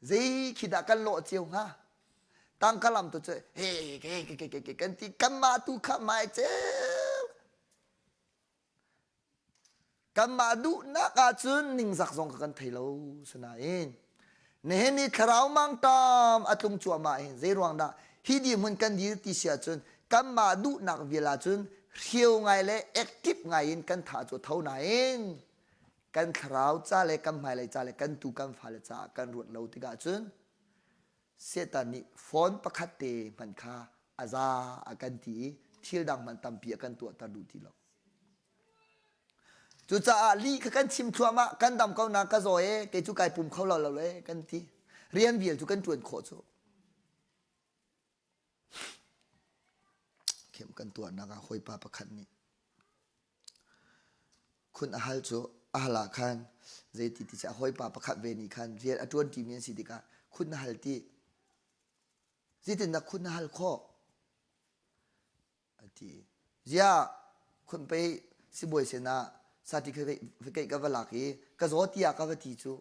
Zei khi dah kan lawh cio hnga? Tangka lam tu cu he ke ke ke ke kan ti kanmah tu kha mai ceu. Kanmah duhnak ahcun ningzak zong ka kan thei lo sinain nihin ni thlarau mangtam a tlung cuahmah hin zei ruang dah hi dirhmun kan dir ti si ahcun kanmah duhnak vial ahcun hrio ngai le active ngai in kan tha cu tho nain kan thlarau ca le kan hmailei ca le kan tu kan fale caah kan ruat lo tikah cun Satan nih phone pakhat te hmanh kha a za a kan ti i thil dang hmanh tampi a kan tuahter duh ti lo. Cucaah lih kha kan chim thluahmah kan dam ko na ka zaw e kei cu kai pum kho lo lo le kan ti. Rian vial cu kan ṭuan khawh cu. Khem kan tuahnak ah hawipa pakhat nih Khun a hal cu a hal ah khan zeiti ti a hawipa pakhat ve nih khan rian a ṭuan ṭimi an si tikah khun na hal ti. Zeitindah khun na hal khawh? A ti. Ziah khun pei sibawi sinah certificate ka va lak i ka zaw tiah ka va ti cu.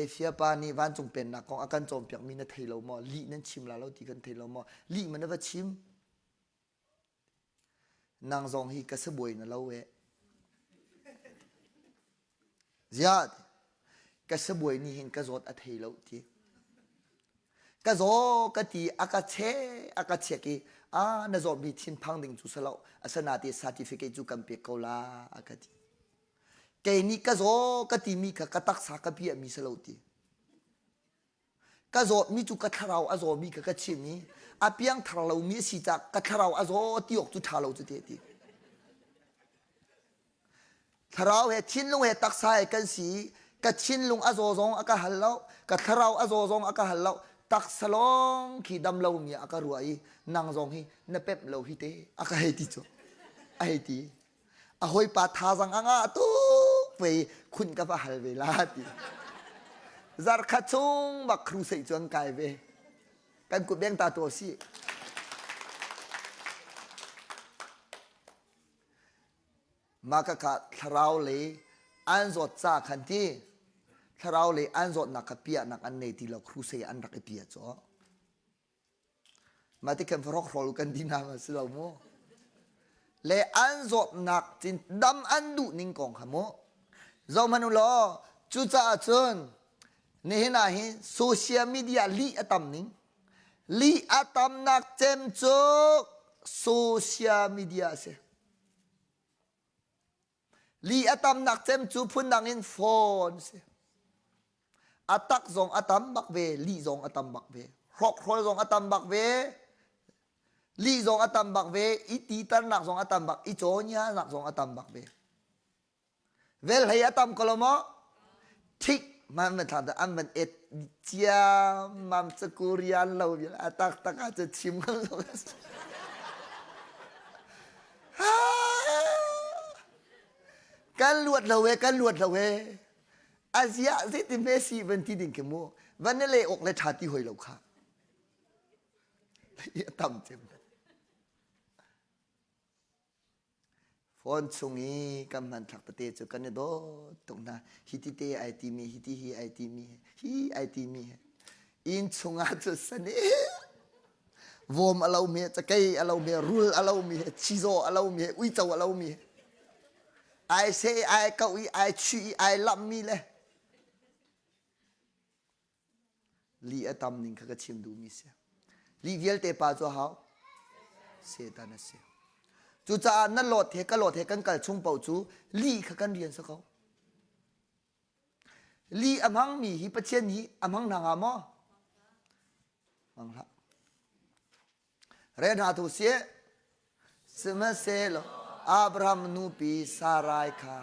Efia pa nih vancung pennak kong a kan cawnpiakmi na thei lo maw? Lih nan chim la lo ti kan thei lo maw? Lih ma na va chim? Nang zong hi ka sabuai na lo eh. Ziah ka sabuai nih hin ka zawt a thei lo ti. Ka zaw ka ti a ka che a ka chek i a na zawt mi thinphang ding cu salo asanate certificate cu kan pek ko la a ka ti. Kei nih ka zaw ka ti mi kha ka taksa ka piah mi salo ti. Ka zawtmi cu ka thlarau a zawmi kha ka chim i a piangthar lomi a si caah ka thlarau a zaw ti awk cu ṭha lo cu te ti. Thlarau he thinlung he taksa he kan si i ka thinlung a zaw zong a ka hal lo, ka thlarau a zaw zong a ka hal lo, taksa lawng khi dam lomi ah a ka ruah i nang zong hi na pemh lo hi te a ka hei ti cu. A hei ti. A hawipa thazang a ngah tuk ve i khun ka va hal ve la ti. Zarkhat chung bak crusade cu an kai ve. Kan kut beng ta tu si. Mah khakha thlarau lei an zawt ca khan ti thlarau lei an zawtnak kha piahnak an nei ti lo crusade an rak i pia caw. Mah ti khan hrokhrawl kan ti hna ma si lo mu. Le an zawtnak cin dam an duh ning kong kha mu. Zohhmanh u law cucaah cun nihin ah hin social media lih a tam ning lih a tamnak cem cu social media a si. Li a tamnak cem cu phundang in phone si. A tak zong a tam bak ve, lih zong a tam bak ve. Hrokhrawl zong a tam bak ve, lih zong a tam bak ve, i titarnak zong a tam bak, i cawnianak zong a tam bak ve. Vel hlei a tam ko lo maw? Thik man van thla an van et ciammam cakurian lo vial a tak tak ah cu chim ko lo. Kan luat lo e, kan luat lo e. Azia zeiti hme si van ti ding khi mu. Van na le awk le ṭha ti hoi lo kha. Tam cem. Phone chung i kan hmanthlak tete cu kan i dawt tuk hna. Hi ti te ai timi, hi ti hi ai timi, hi ai timi. Inn chungah cu sane vom a lomi he, cakei a lomi he, rul a lomi he, chizaw a lomi he, uico a lomi he, ai seh i ai kauh i ai chuih i ai lamhmi le Lih a tam ning kha ka chim duhmi si. Lih vialte pa cu hau Satan a si. Cucaah na lawt he ka lawt he kan kal chung paoh cu lih kha kan rian si ko. Lih a hmangmi hi Pathian hi a hmang hna hnga maw? Hmang hlah. Re hna tu si sihmanhsehlaw Abraham nupi Sarai kha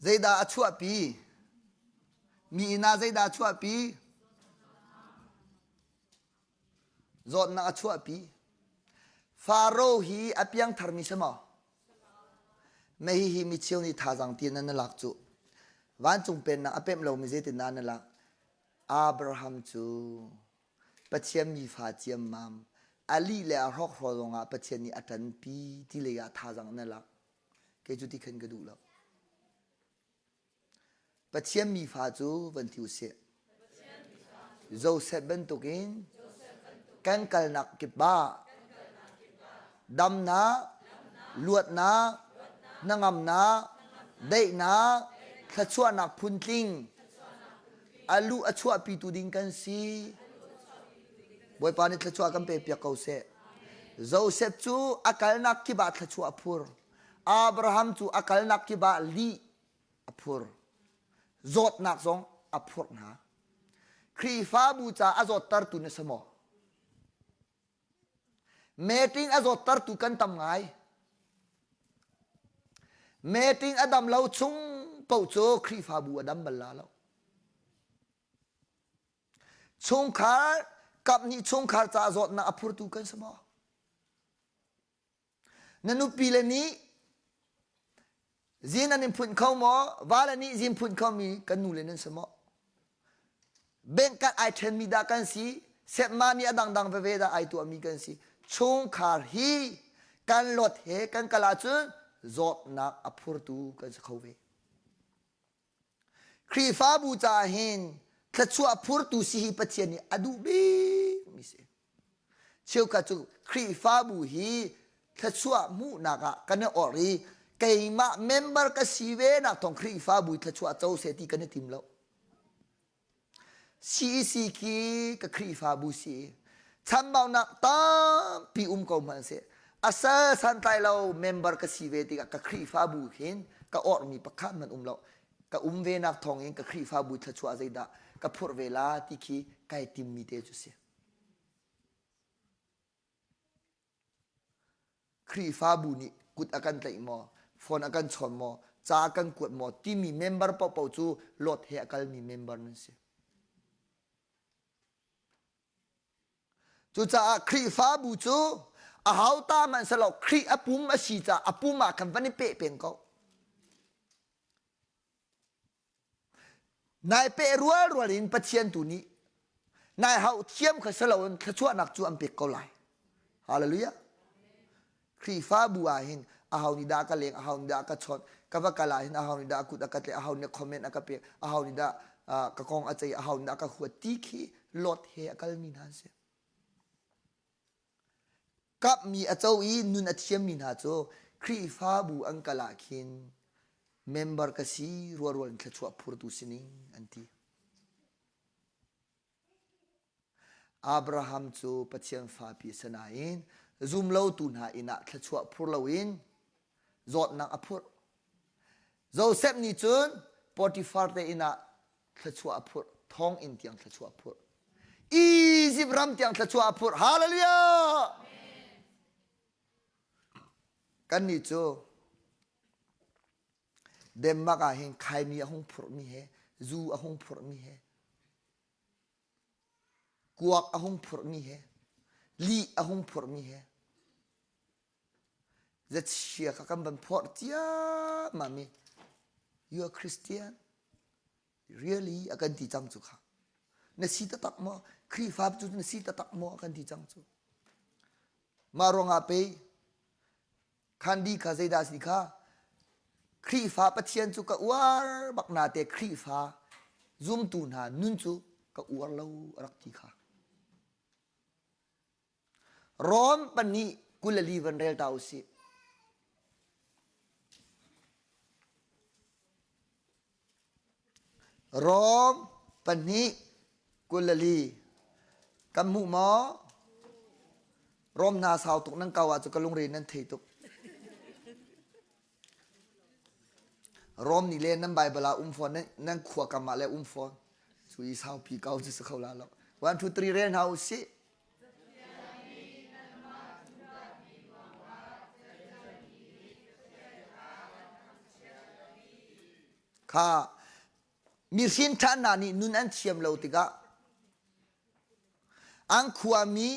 Zeidah a chuahpi? Mi inn ah zeidah a chuahpi? Zawtnak a chuahpi. Faro hi a piangtharmi si maw? Mei hihi micheu nih thazaang ti nan lak cu. Vancung pennak a pemh lomi zeitindah na lak? Abraham cu Pathian mifa ciammam, a lih le a hrokhrawl zongah Pathian nih a ṭanpi ti lei ah thazaang na lak. Kei cu ti khan ka duh lo. Pathian mifa cu van ti usih. Joseph bantukin kan kalnak kip ah damnak, luatnak, hnangamnak, daihnak, thluachuahnak phuntling a luh a chuahpitu ding kan si. Bawipa nih thluachuah kan pe piak ko seh. Joseph cu a kalnak kip ah thluachuah a phur. Abraham cu a kalnak kip ah lih a phur. Zawtnak zong a phurh hna. Khrihfabu ca a zawttertu na si maw? Meeting a zawttertu kan tam ngai. Meeting a dam lo chung paoh cu Khrihfabu a dam bal la lo. Chungkhar kaphnih chungkhar ca zawtnak a phurtu kan si maw? Na nupi le nih zin an in phunh kho maw? Va le nih zin phunh khomi kan nu le nan si maw? Bank card ai ṭhenmi dah kan si? Setma nih a dangdang veve dah ai tuahmi kan si? Chungkhar hi kan lot he kan kal ahcun zawtnak a phurtu kan si kho ve. Khrihfabu caah hin thluachuah phurtu si hi Pathian nih a duh bikmi si. Cheukhat cu Khrihfabu hi thluachuah hmuhnak ah kan i orh i keimah member ka si ve nak thawng Khrihfabu thluachuah co seh ti kan i tim lo. CEC khi ka Khrihfabu si. Chambaunak tampi um ko hmanhseh a sal santlai lo member ka si ve tikah ka Khrihfabu hin ka orhmi pakhat hmanh um lo. Ka um ve nak thawng in ka Khrihfabu thluachuah zeidah ka phurh ve la ti khi kai timmi te cu si. Khrihfabu nih kut a kan tlaih maw, phone a kan chawn maw, ca a kan kuat maw timi member paohpaoh cu lot he a kalmi member nan si. Cucaah Khrihfabu cu a hau ta hmanh selaw Khrih a pum a si caah a pum ah khan van i peh peng ko. Nai peh rualrual in Pathian tu nih nai hauh thiam kha si loin thluachuahnak cu an pek ko lai. Hallelujah. Khrihfabu ah hin aho nih dah ka leng, aho nih dah ka chawnh, ka va kal ah hin aho nih dah kut a ka tlaih, aho nih comment a ka pek, aho nih dah ka kong a ceih, aho nih dah ka huat ti khi lot he a kalmi hna an si. Kapmi a co i nun a thiammi hna cu Khrihfabu an kal ah khin member ka si rualrual in thluachuah phurtu sining an ti. Abraham cu Pathian fapi a si nain zumlotu hna inn ah thluachuah phur loin zawtnak a phurh. Josef nih cun Potifar te inn ah thluachuah a phurh, thonginn tiang thluachuah a phurh. Egypt ram tiang thluachuah a phurh. Hallelujah! Kannih cu Denmark ah hin khaini a hung phurhmi he, zu a hung phurhmi he, kuak a hung phurhmi he, lih a hung phurhmi he, Zachia kha kan van phorh ciammam i you are Christian really a kan ti cang cu kha na si taktak maw Khrihfa cu na si taktak maw a kan ti cang cu mah ruangah pei Khandi kha zeidah si kha Khrihfa Pathian cu ka uar bak na te Khrihfa zumtu hna nun cu ka uar lo a rak ti kha Rom pahnih 24 van rel ta usih. Rom pahnih 24 kan hmuh maw? Rom hna sau tuk nan kau ah cu ka lungre nan thei tuk. Rom nih le nan Bible ah um fawn nan khua kam ah le um fawn. Cu i saupi kau cu si kho la lo. 1 2 3 rel hna usih. Kha mi hrin ṭhan hna nih nun an thiam lo tikah an khuami,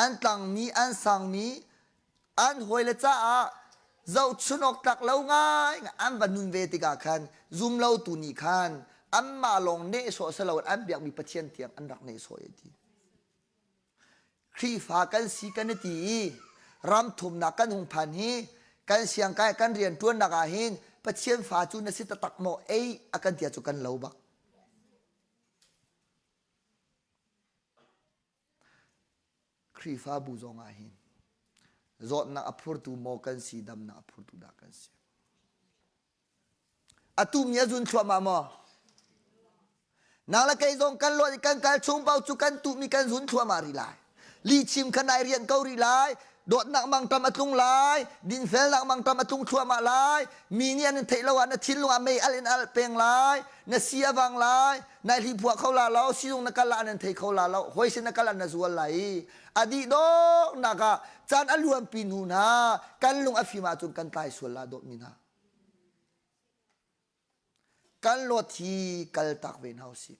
an tlangmi, an sangmi, an hawile caah zohchun awk tlak lo ngai an va nun ve tikah khan zumlotu nih khan anmah lawng nehsawh si loin an biakmi Pathian tiang an rak nehsawh e ti. Khrihfa kan si kan i ti i ram thumnak kan hung phan hi kan siangkai kan rianṭuannak ah hin Pathian fa cu na si taktak maw ei a kan ti cu kan lo bak. Khrihfabu zong ah hin zawtnak a phurtu maw kan si damnak a phurtu dah kan si. Atu mi a zun thluahmah maw? Nang le kei zong kan luat i kan kal chung paoh cu kan tuhmi kan zun thluahmah rih lai. Lihchim kha nai rian ko rih lai. Dawtnak mangṭam a tlung lai. Dinfelnak mangṭam a tlung thluahmah lai. Mi nih an in theih lo ah na thinlung ah mei alh in alh peng lai. Na si a vang lai. Nai hliphuah kho la lo. Sizung na kal ah an in thei kho la lo. Hawi sin na kal ah na zual lai i a dih dawknak ah caan a luanpi hnu hna kan lung a fim ahcun kan tlai sual la dawtmi hna. Kan lawt hi kaltak ve hna usih.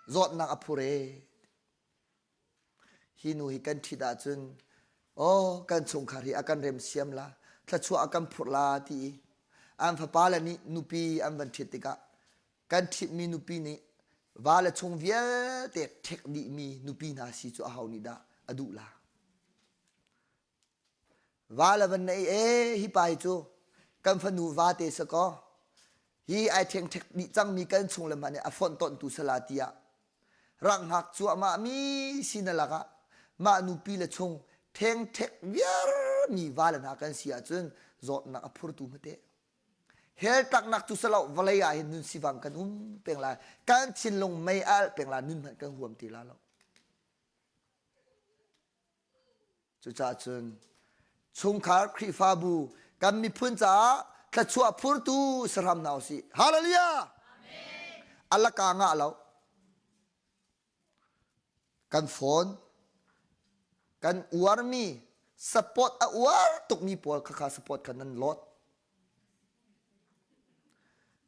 Zawtnak a phur ee. Hi nu hi kan ṭhit ahcun aw kan chungkhar hi a kan remsiam la, thluachuah a kan phurh la ti i an fapa le nih nupi an van ṭhit tikah kan ṭhitmi nupi nih va le chung vialte ṭhek dihmi nupi hna si cu aho nih dah a duh la? Va le van nei ee hi pa hi cu kan fanu va te si kaw hi ai ṭhengṭhek dih cangmi kan chung le hmanh nih a fonhtonhtu sala tiah rak hngak cuahmah mi si na lakah mah nupi le chung ṭhengṭhek viarmi va le hna kan si ahcun zawtnak a phurtu hmate hell tlaknak cu salo vawlei ah hin nun sivang kan um peng lai kan thinlung mei a alh peng lai nun hmanh kan huam ti la lo Cucaah cun chungkhar Khrihfabu kan miphun caah thluachuah phurtu sahram hna usih. Hallelujah! Alaka ngah lo. Kan phone kan uarmi support a uar tukmi pawl kha kha support kha nan lot.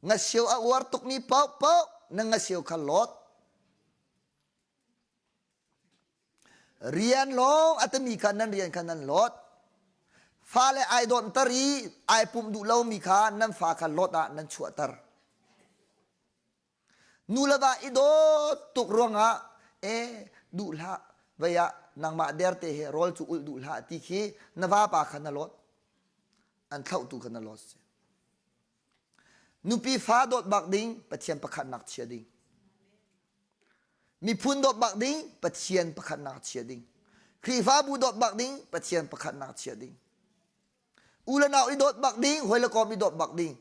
Ngasio a uar tukmi paohpaoh na ngasio kha lot. Rian lawng a timi kha nan rian kha nan lot. Fale ai dawnhter i ai pumh duh lomi kha nan fa kha lot ah nan chuahter. Nu le va i dawt tuk ruangah e duh hlah vei ah nangmah derte he rawl cu ulh duh hlah ti khi na vapa kha na lot. An thlauhtu kha na lot si. Nupi fa dawt bak ding Pathian pakhatnak chia ding. Miphun dawt bak ding Pathian pakhatnak chia ding. Khrihfabu dawt bak ding Pathian pakhatnak chia ding. U le nau i dawt bak ding, hawi le kom i dawt bak ding.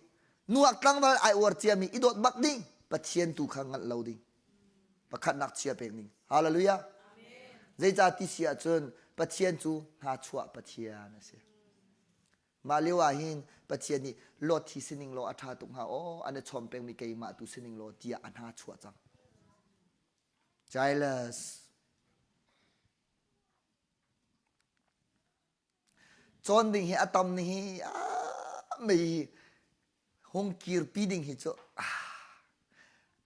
Nuak tlangval ai uar ciami i dawt bak ding, Pathian tu kha ngalh lo ding. Pakhatnak chia pek ding. Hallelujah. Zeicah ti si ahcun Pathian cu hnachuah Pathian a si. Mah lio ah hin Pathian nih Lot hi sining law a ṭha tuk hnga aw an i chawm pengmi keimah tu sining law tiah a hna chuah cang. Jealous. Cawn ding hi a tam ni hi mei hung kirpi ding hi cu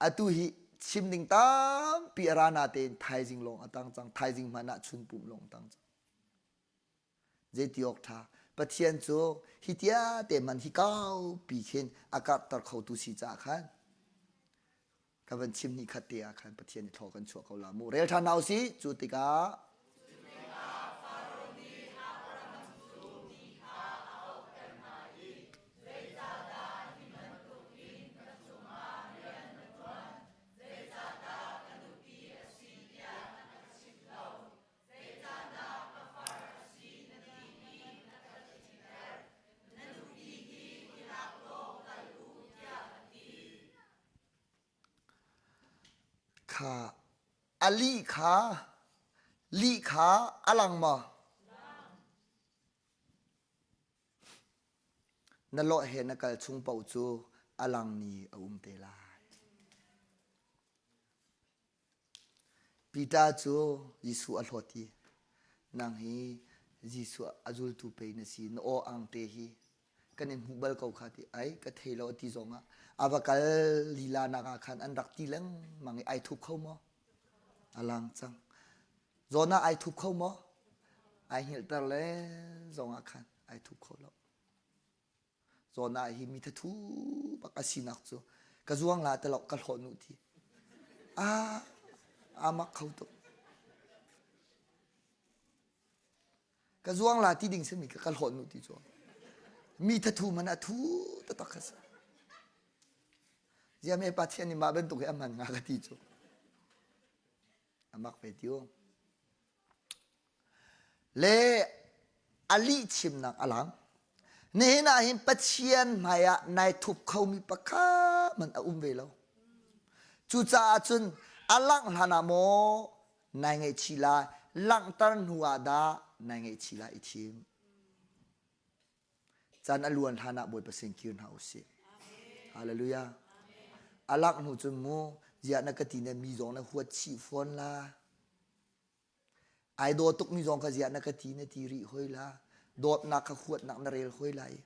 atu hi chim ding tampi a ra na tein thaizing lawng a tang cang thaizing hmanh ah chun pum lawng tang cang. Zeiti awk ṭha. Pathian cu hi tiate man hi kaupi khin a karhter khotu si caah khan ka van chim hnih khat te ah khan Pathian nih thlaw kan chuah ko la mu. Rel ṭhan hna usih. Cu tikah Zeicahdah ka far a si na timi na ka chimter? Na nupi hi i lak law kal u tiah a ti. Kha a lih kha lih kha a lang maw? Na lawh he na kal chung paoh cu a langmi a um te lai. Peter cu Jesuh a hlawt i nang hi Jesuh a zultu pei na si na aw ang te hi kan in hmuh bal ko kha ti ai ka thei lo a ti zong ah a va kal lila nak ah khan an rak ti lengmang i ai thup kho maw a lang cang zawn ah ai thup kho maw ai hngilhter le zong ah khan ai thup kho lo Zawn ah hi mi thathu bak a sinak cu ka zuang la te lo ka hlawh nu ti. Ah, a mak kho tuk. Ka zuang la ti ding simi ka ka hlawh nu ti cu. Mi thathu man a thu taktak kha si. Ziame Pathian nih mah bantuk hi a hman nga ka ti cu. A mak ve ti u. Le a lihchimnak a lang. Nihin ah hin Pathian hmaiah nai thup khomi pakhat hmanh a um ve lo. Cucaah cun a langh hlan ah maw nai ngaihchih lai, langhter hnu ah dah nai ngaihchih lai i thim. Caan a luan hlan ah Bawipa sin kir hna usih. Hallelujah. A langh hnu cun mu ziah na ka ti na mi zong na huat chih fawn la. Ai daw tukmi zong kha ziah na ka ti na ti rih hoi la. Dawtnak kha huatnak na rel hoi lai.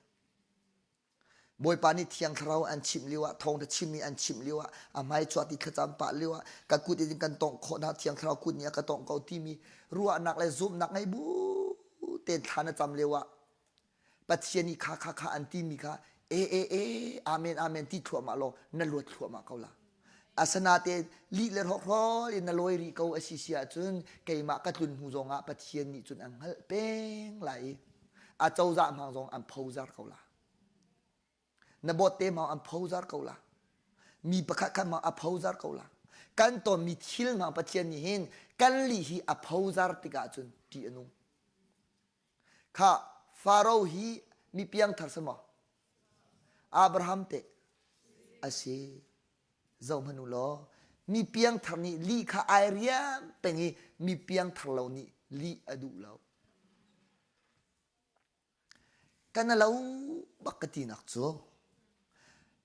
Bawipa nih Thiang Thlarau an chimh lio ah, thawngtha chimmi an chimh lio ah, a hmai chuah ti thlacam pah lio ah, ka kut in kan tongh khawh hna Thiang Thlarau kut nih a ka tongh ko timi ruahnak le zumhnak ngei bu tein thla na cam lio ah Pathian nih kha kha kha an timi kha e e e amen amen ti thluahmah law na luat thluahmah ko la. Asanate lih le hrawkhrol in na lawi rih ko a si si ahcun keimah ka tlun hnu zongah Pathian nih cun an hngalh peng lai i a cozah hmang zong an phozar ko la. Na bawtte hmang an phozar ko la. Mi pakhat khat hmang a phozar ko la. Kan tonmi thil hmang Pathian nih hin kan lih hi a phozar tikah cun ṭih a nung. Kha Faro hi mi piangthar si maw? Abraham teh a si. Zoh hmanh u law mi piangthar nih lih kha ai riam peng i mi piangthar lo nih lih a duh lo. Kan a lo bak ka tinak cu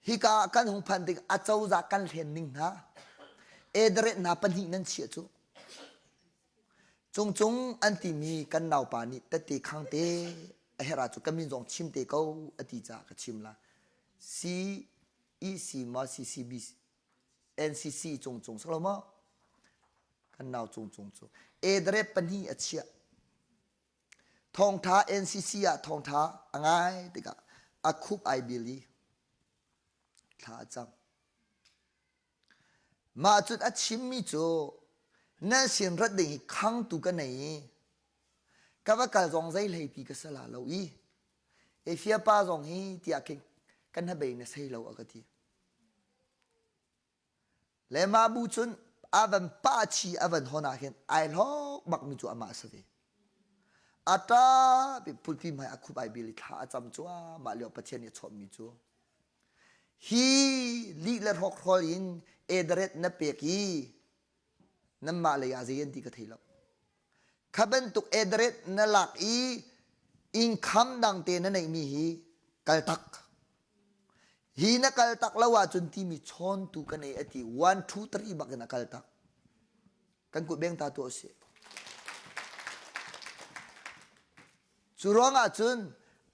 hika ah kan hung phan tik a cozah kan hlen ning hna ederet hna pahnih nan chiah cu Cungcung an timi kan naupa nih tette khang te a herh ahcun ka min zong chim te ko a ti caah ka chim la. CEC maw CCB NCC cungcung si lo maw? Kan nau cungcung cu. Edrep pahnih a chiah. Thawngtha NCC ah thawngtha a ngai tikah a khup ai bil i thla a cam. Mah cun a chimmi cu nan sin rat ding hi khangtu ka nei i ka va kal zong zei hlei pi ka sala lo i Efia pa zong hi tiah khin kan hnabei na sei lo a ka ti. Le mah bu cun a van pa chi a van hon ah khin ai hlawk bak mi cu amah si ve. A ṭap i pulpi hmai a khup ai bil i thla a cam cuahmah lio Pathian nih a chawnhmi cu hi lih le hrawkhrol in ederet na pek i nanmah lei ah zei an ti ka thei lo. Kha bantuk ederet na lak i income dang te na neihmi hi kaltak. Hi na kaltak lo ahcun timi chawntu ka nei a ti. One, two, three bak in a kaltak. Kan kut beng ta tuah usih. Cu ruangah cun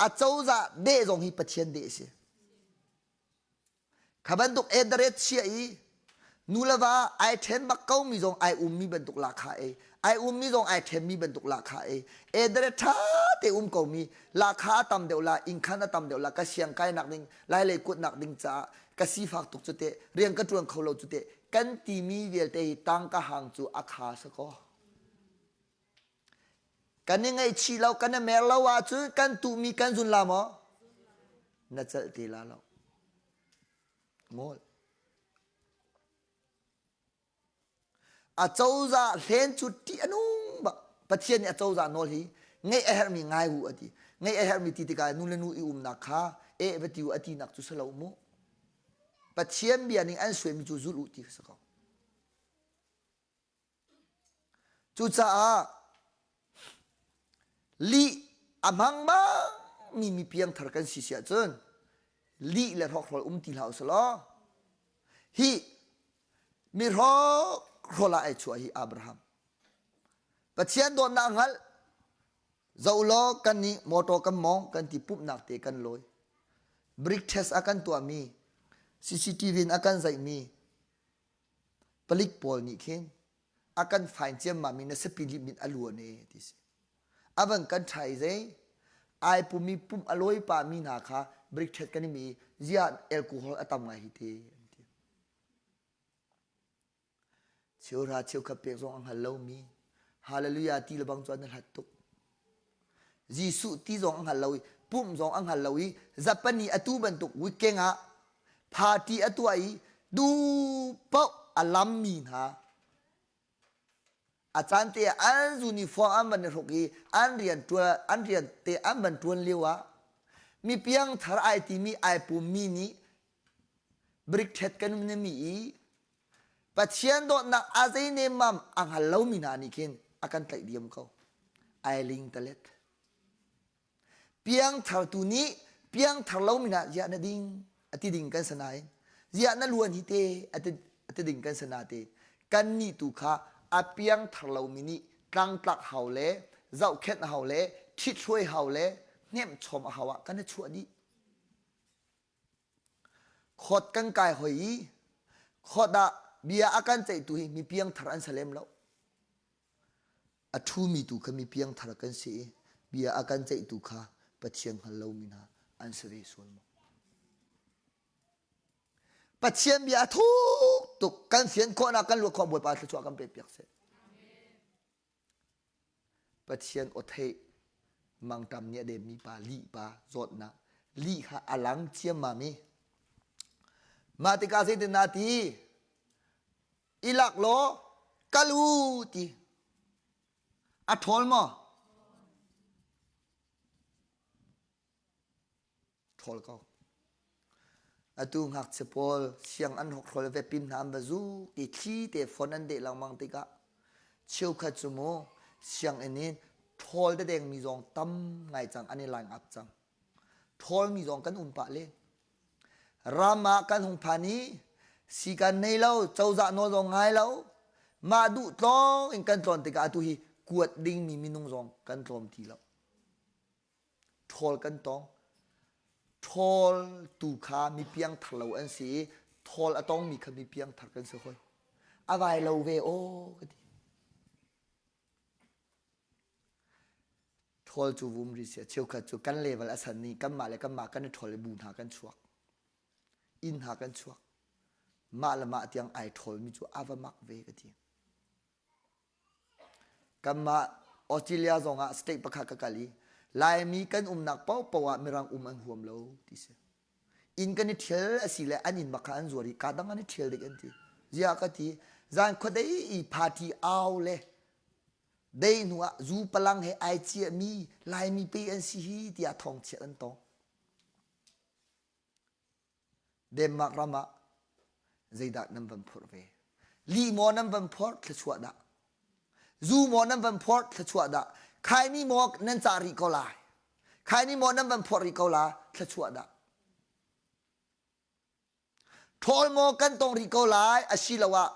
a cozah deh zong hi Pathian deh a si. Kha bantuk ederet chia i nu le va ai ṭhen bak ko mi zong ai ummi bantuk lahkhah ei ai ummi zong ai ṭhenmi bantuk lahkhah ei ederet ṭha te um ko mi lahkhah a tam deuh la innkhan a tam deuh la ka siang kai nak ding lai lei kuat nak ding caah ka sifak tuk cu teh rian ka ṭuan kho lo cu teh kan timi vialte hi tangka hang cu a kha sa kaw Kan i ngaihchih lo, kan i mer lo ahcun kan tuhmi kan zun la maw? Na celh te la lo. Ngol. A cozah hlen cu ṭih a nung bak. Pathian nih a cozah nawl hi ngeih a herhmi ngai u a ti. Ngeih a herhmi ti tikah nu le nu i umnak kha eh va ti u a tinak cu si lo mu. Pathian bia ning an suaimi cu zul u ti kha si ko. Cucaah lih a hmang bangmi mi piangthar kan si si ahcun lih le hrawkhrol um ti hlah usih law hi mi hrawkhrol ah ai chuah hi Abraham. Pathian dawtnak hngalh zoh law kan nih motor kan mawng kan ti pumhnak te kan lawi. Brick test a kan tuahmi CCTV in a kan zaihmi Palik pawl nih khin a kan fine ciammam i na siapi lip min a luan e ti si. A van kan ṭha i zei ai pumi pum a lawi pa mi hna kha brick ṭhet kan i mi ziah alcohol a tam ngai hi te an ti. Cheuhra cheukhat pek zong a hngal lomi hallelujah ti lebang cu an hlat tuk. Jesuh ti zong a hngal lo i pumh zong a hngal lo i Japani atu bantuk weekend ah party a tuah i du paoh a lammi hna a caan te ah an uniform an van i hruk i an rian ṭuan an rian te an van ṭuan lio ah mi piangthar ai timi ai pummi nih brick ṭhet kan mi i Pathian dawtnak a zei nemmam a hngal lomi hna nih khin a kan tlaih diam ko. Ai ling talet. Piangthar tu nih piangthar lomi hna ziah na ding a ti ding kan sanain ziah na luan hi te a ti ding kan sana te kan nih tu kha a piangthar lomi nih tlangtlak hau le zohkhenh hau le ṭhithruai hau le hnemhchom a hau ah kan i chuah dih. Khawt kan kai hoi i khawt ah bia a kan ceihtu hi mi piangthar an si lem lo. A ṭhumi tu kha mi piangthar kan si i bia a kan ceihtu kha Pathian hngal lomi hna an si ve sual maw? Pathian bia a thuk tuk kan fian khawhnak kan luat khawh Bawipa thluachuah kan pek piak seh. Pathian aw theih mangṭam nih a demmi pa lih pa zawtnak lih kha a lang ciammam i mah tikah zeitin dah ti i lak law kal u ti a ṭhawl maw ṭhawl ko. Atu ngakchia pawl siang an hawkhrol ve pin hna an va zuk i thli te phone an deh lengmang tikah cheukhat cu mu sianginn in ṭhawl dedeng mi zong tam ngai cang an i line up cang. Ṭhawl mi zong kan um pah len. Ram ah kan hung phan i si kan nei lo, cozah nawl zong ngai lo, mah duh tlawng in kan tlawn tikah atu hi kuat dingmi minung zong kan tlawm ti lo. Ṭhawl kan tong. Ṭhawl tu kha mi piangthar lo an si i ṭhawl a tongmi kha mi piangthar kan si hoi. A vai lo ve aw ka ti. Ṭhawl cu vum ri si cheukhat cu kan level a san ni kanmah le kanmah kan i ṭhawl i bu hna kan chuak. Inn hna kan chuak. Mah le mah tiang ai ṭhawlmi cu a va mak ve ka ti. Kanmah Australia zongah state pakhat ka kal i Laimi kan umnak paohpaoh ah Mirang um an huam lo ti si. Inn kan i ṭhial a si le an inn bak kha an zuar i kaa dang an i ṭhial dik an ti. Ziah ka ti zan khuadei i party au le dei hnu ah zu palang he ai ciahmi Laimi pe an si hi tiah thawngchiat an tong. Denmark ram ah zeidah nan van phorh ve? Lih maw nan van phorh thluachuah dah? Zu maw nan van phorh thluachuah dah? Khaini maw nan cah rih ko lai? Khaini maw nan van phorh rih ko la thluachuah dah? Ṭhawl maw kan tong rih ko lai asiloah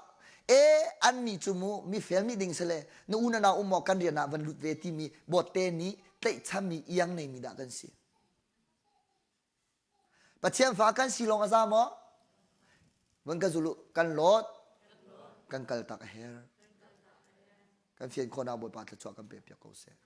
e annih cu mu mifel mi ding sile na u na nau um maw kan rian ah van lut ve timi bawtte nih tlaihchanmi iang neimi dah kan si. Pathian fa kan si lawng a za maw? Van ka zul u, kan lawt, kan kal tak a her. Kan fian khawhnak Bawipa thluachuah kan pek piak ko seh.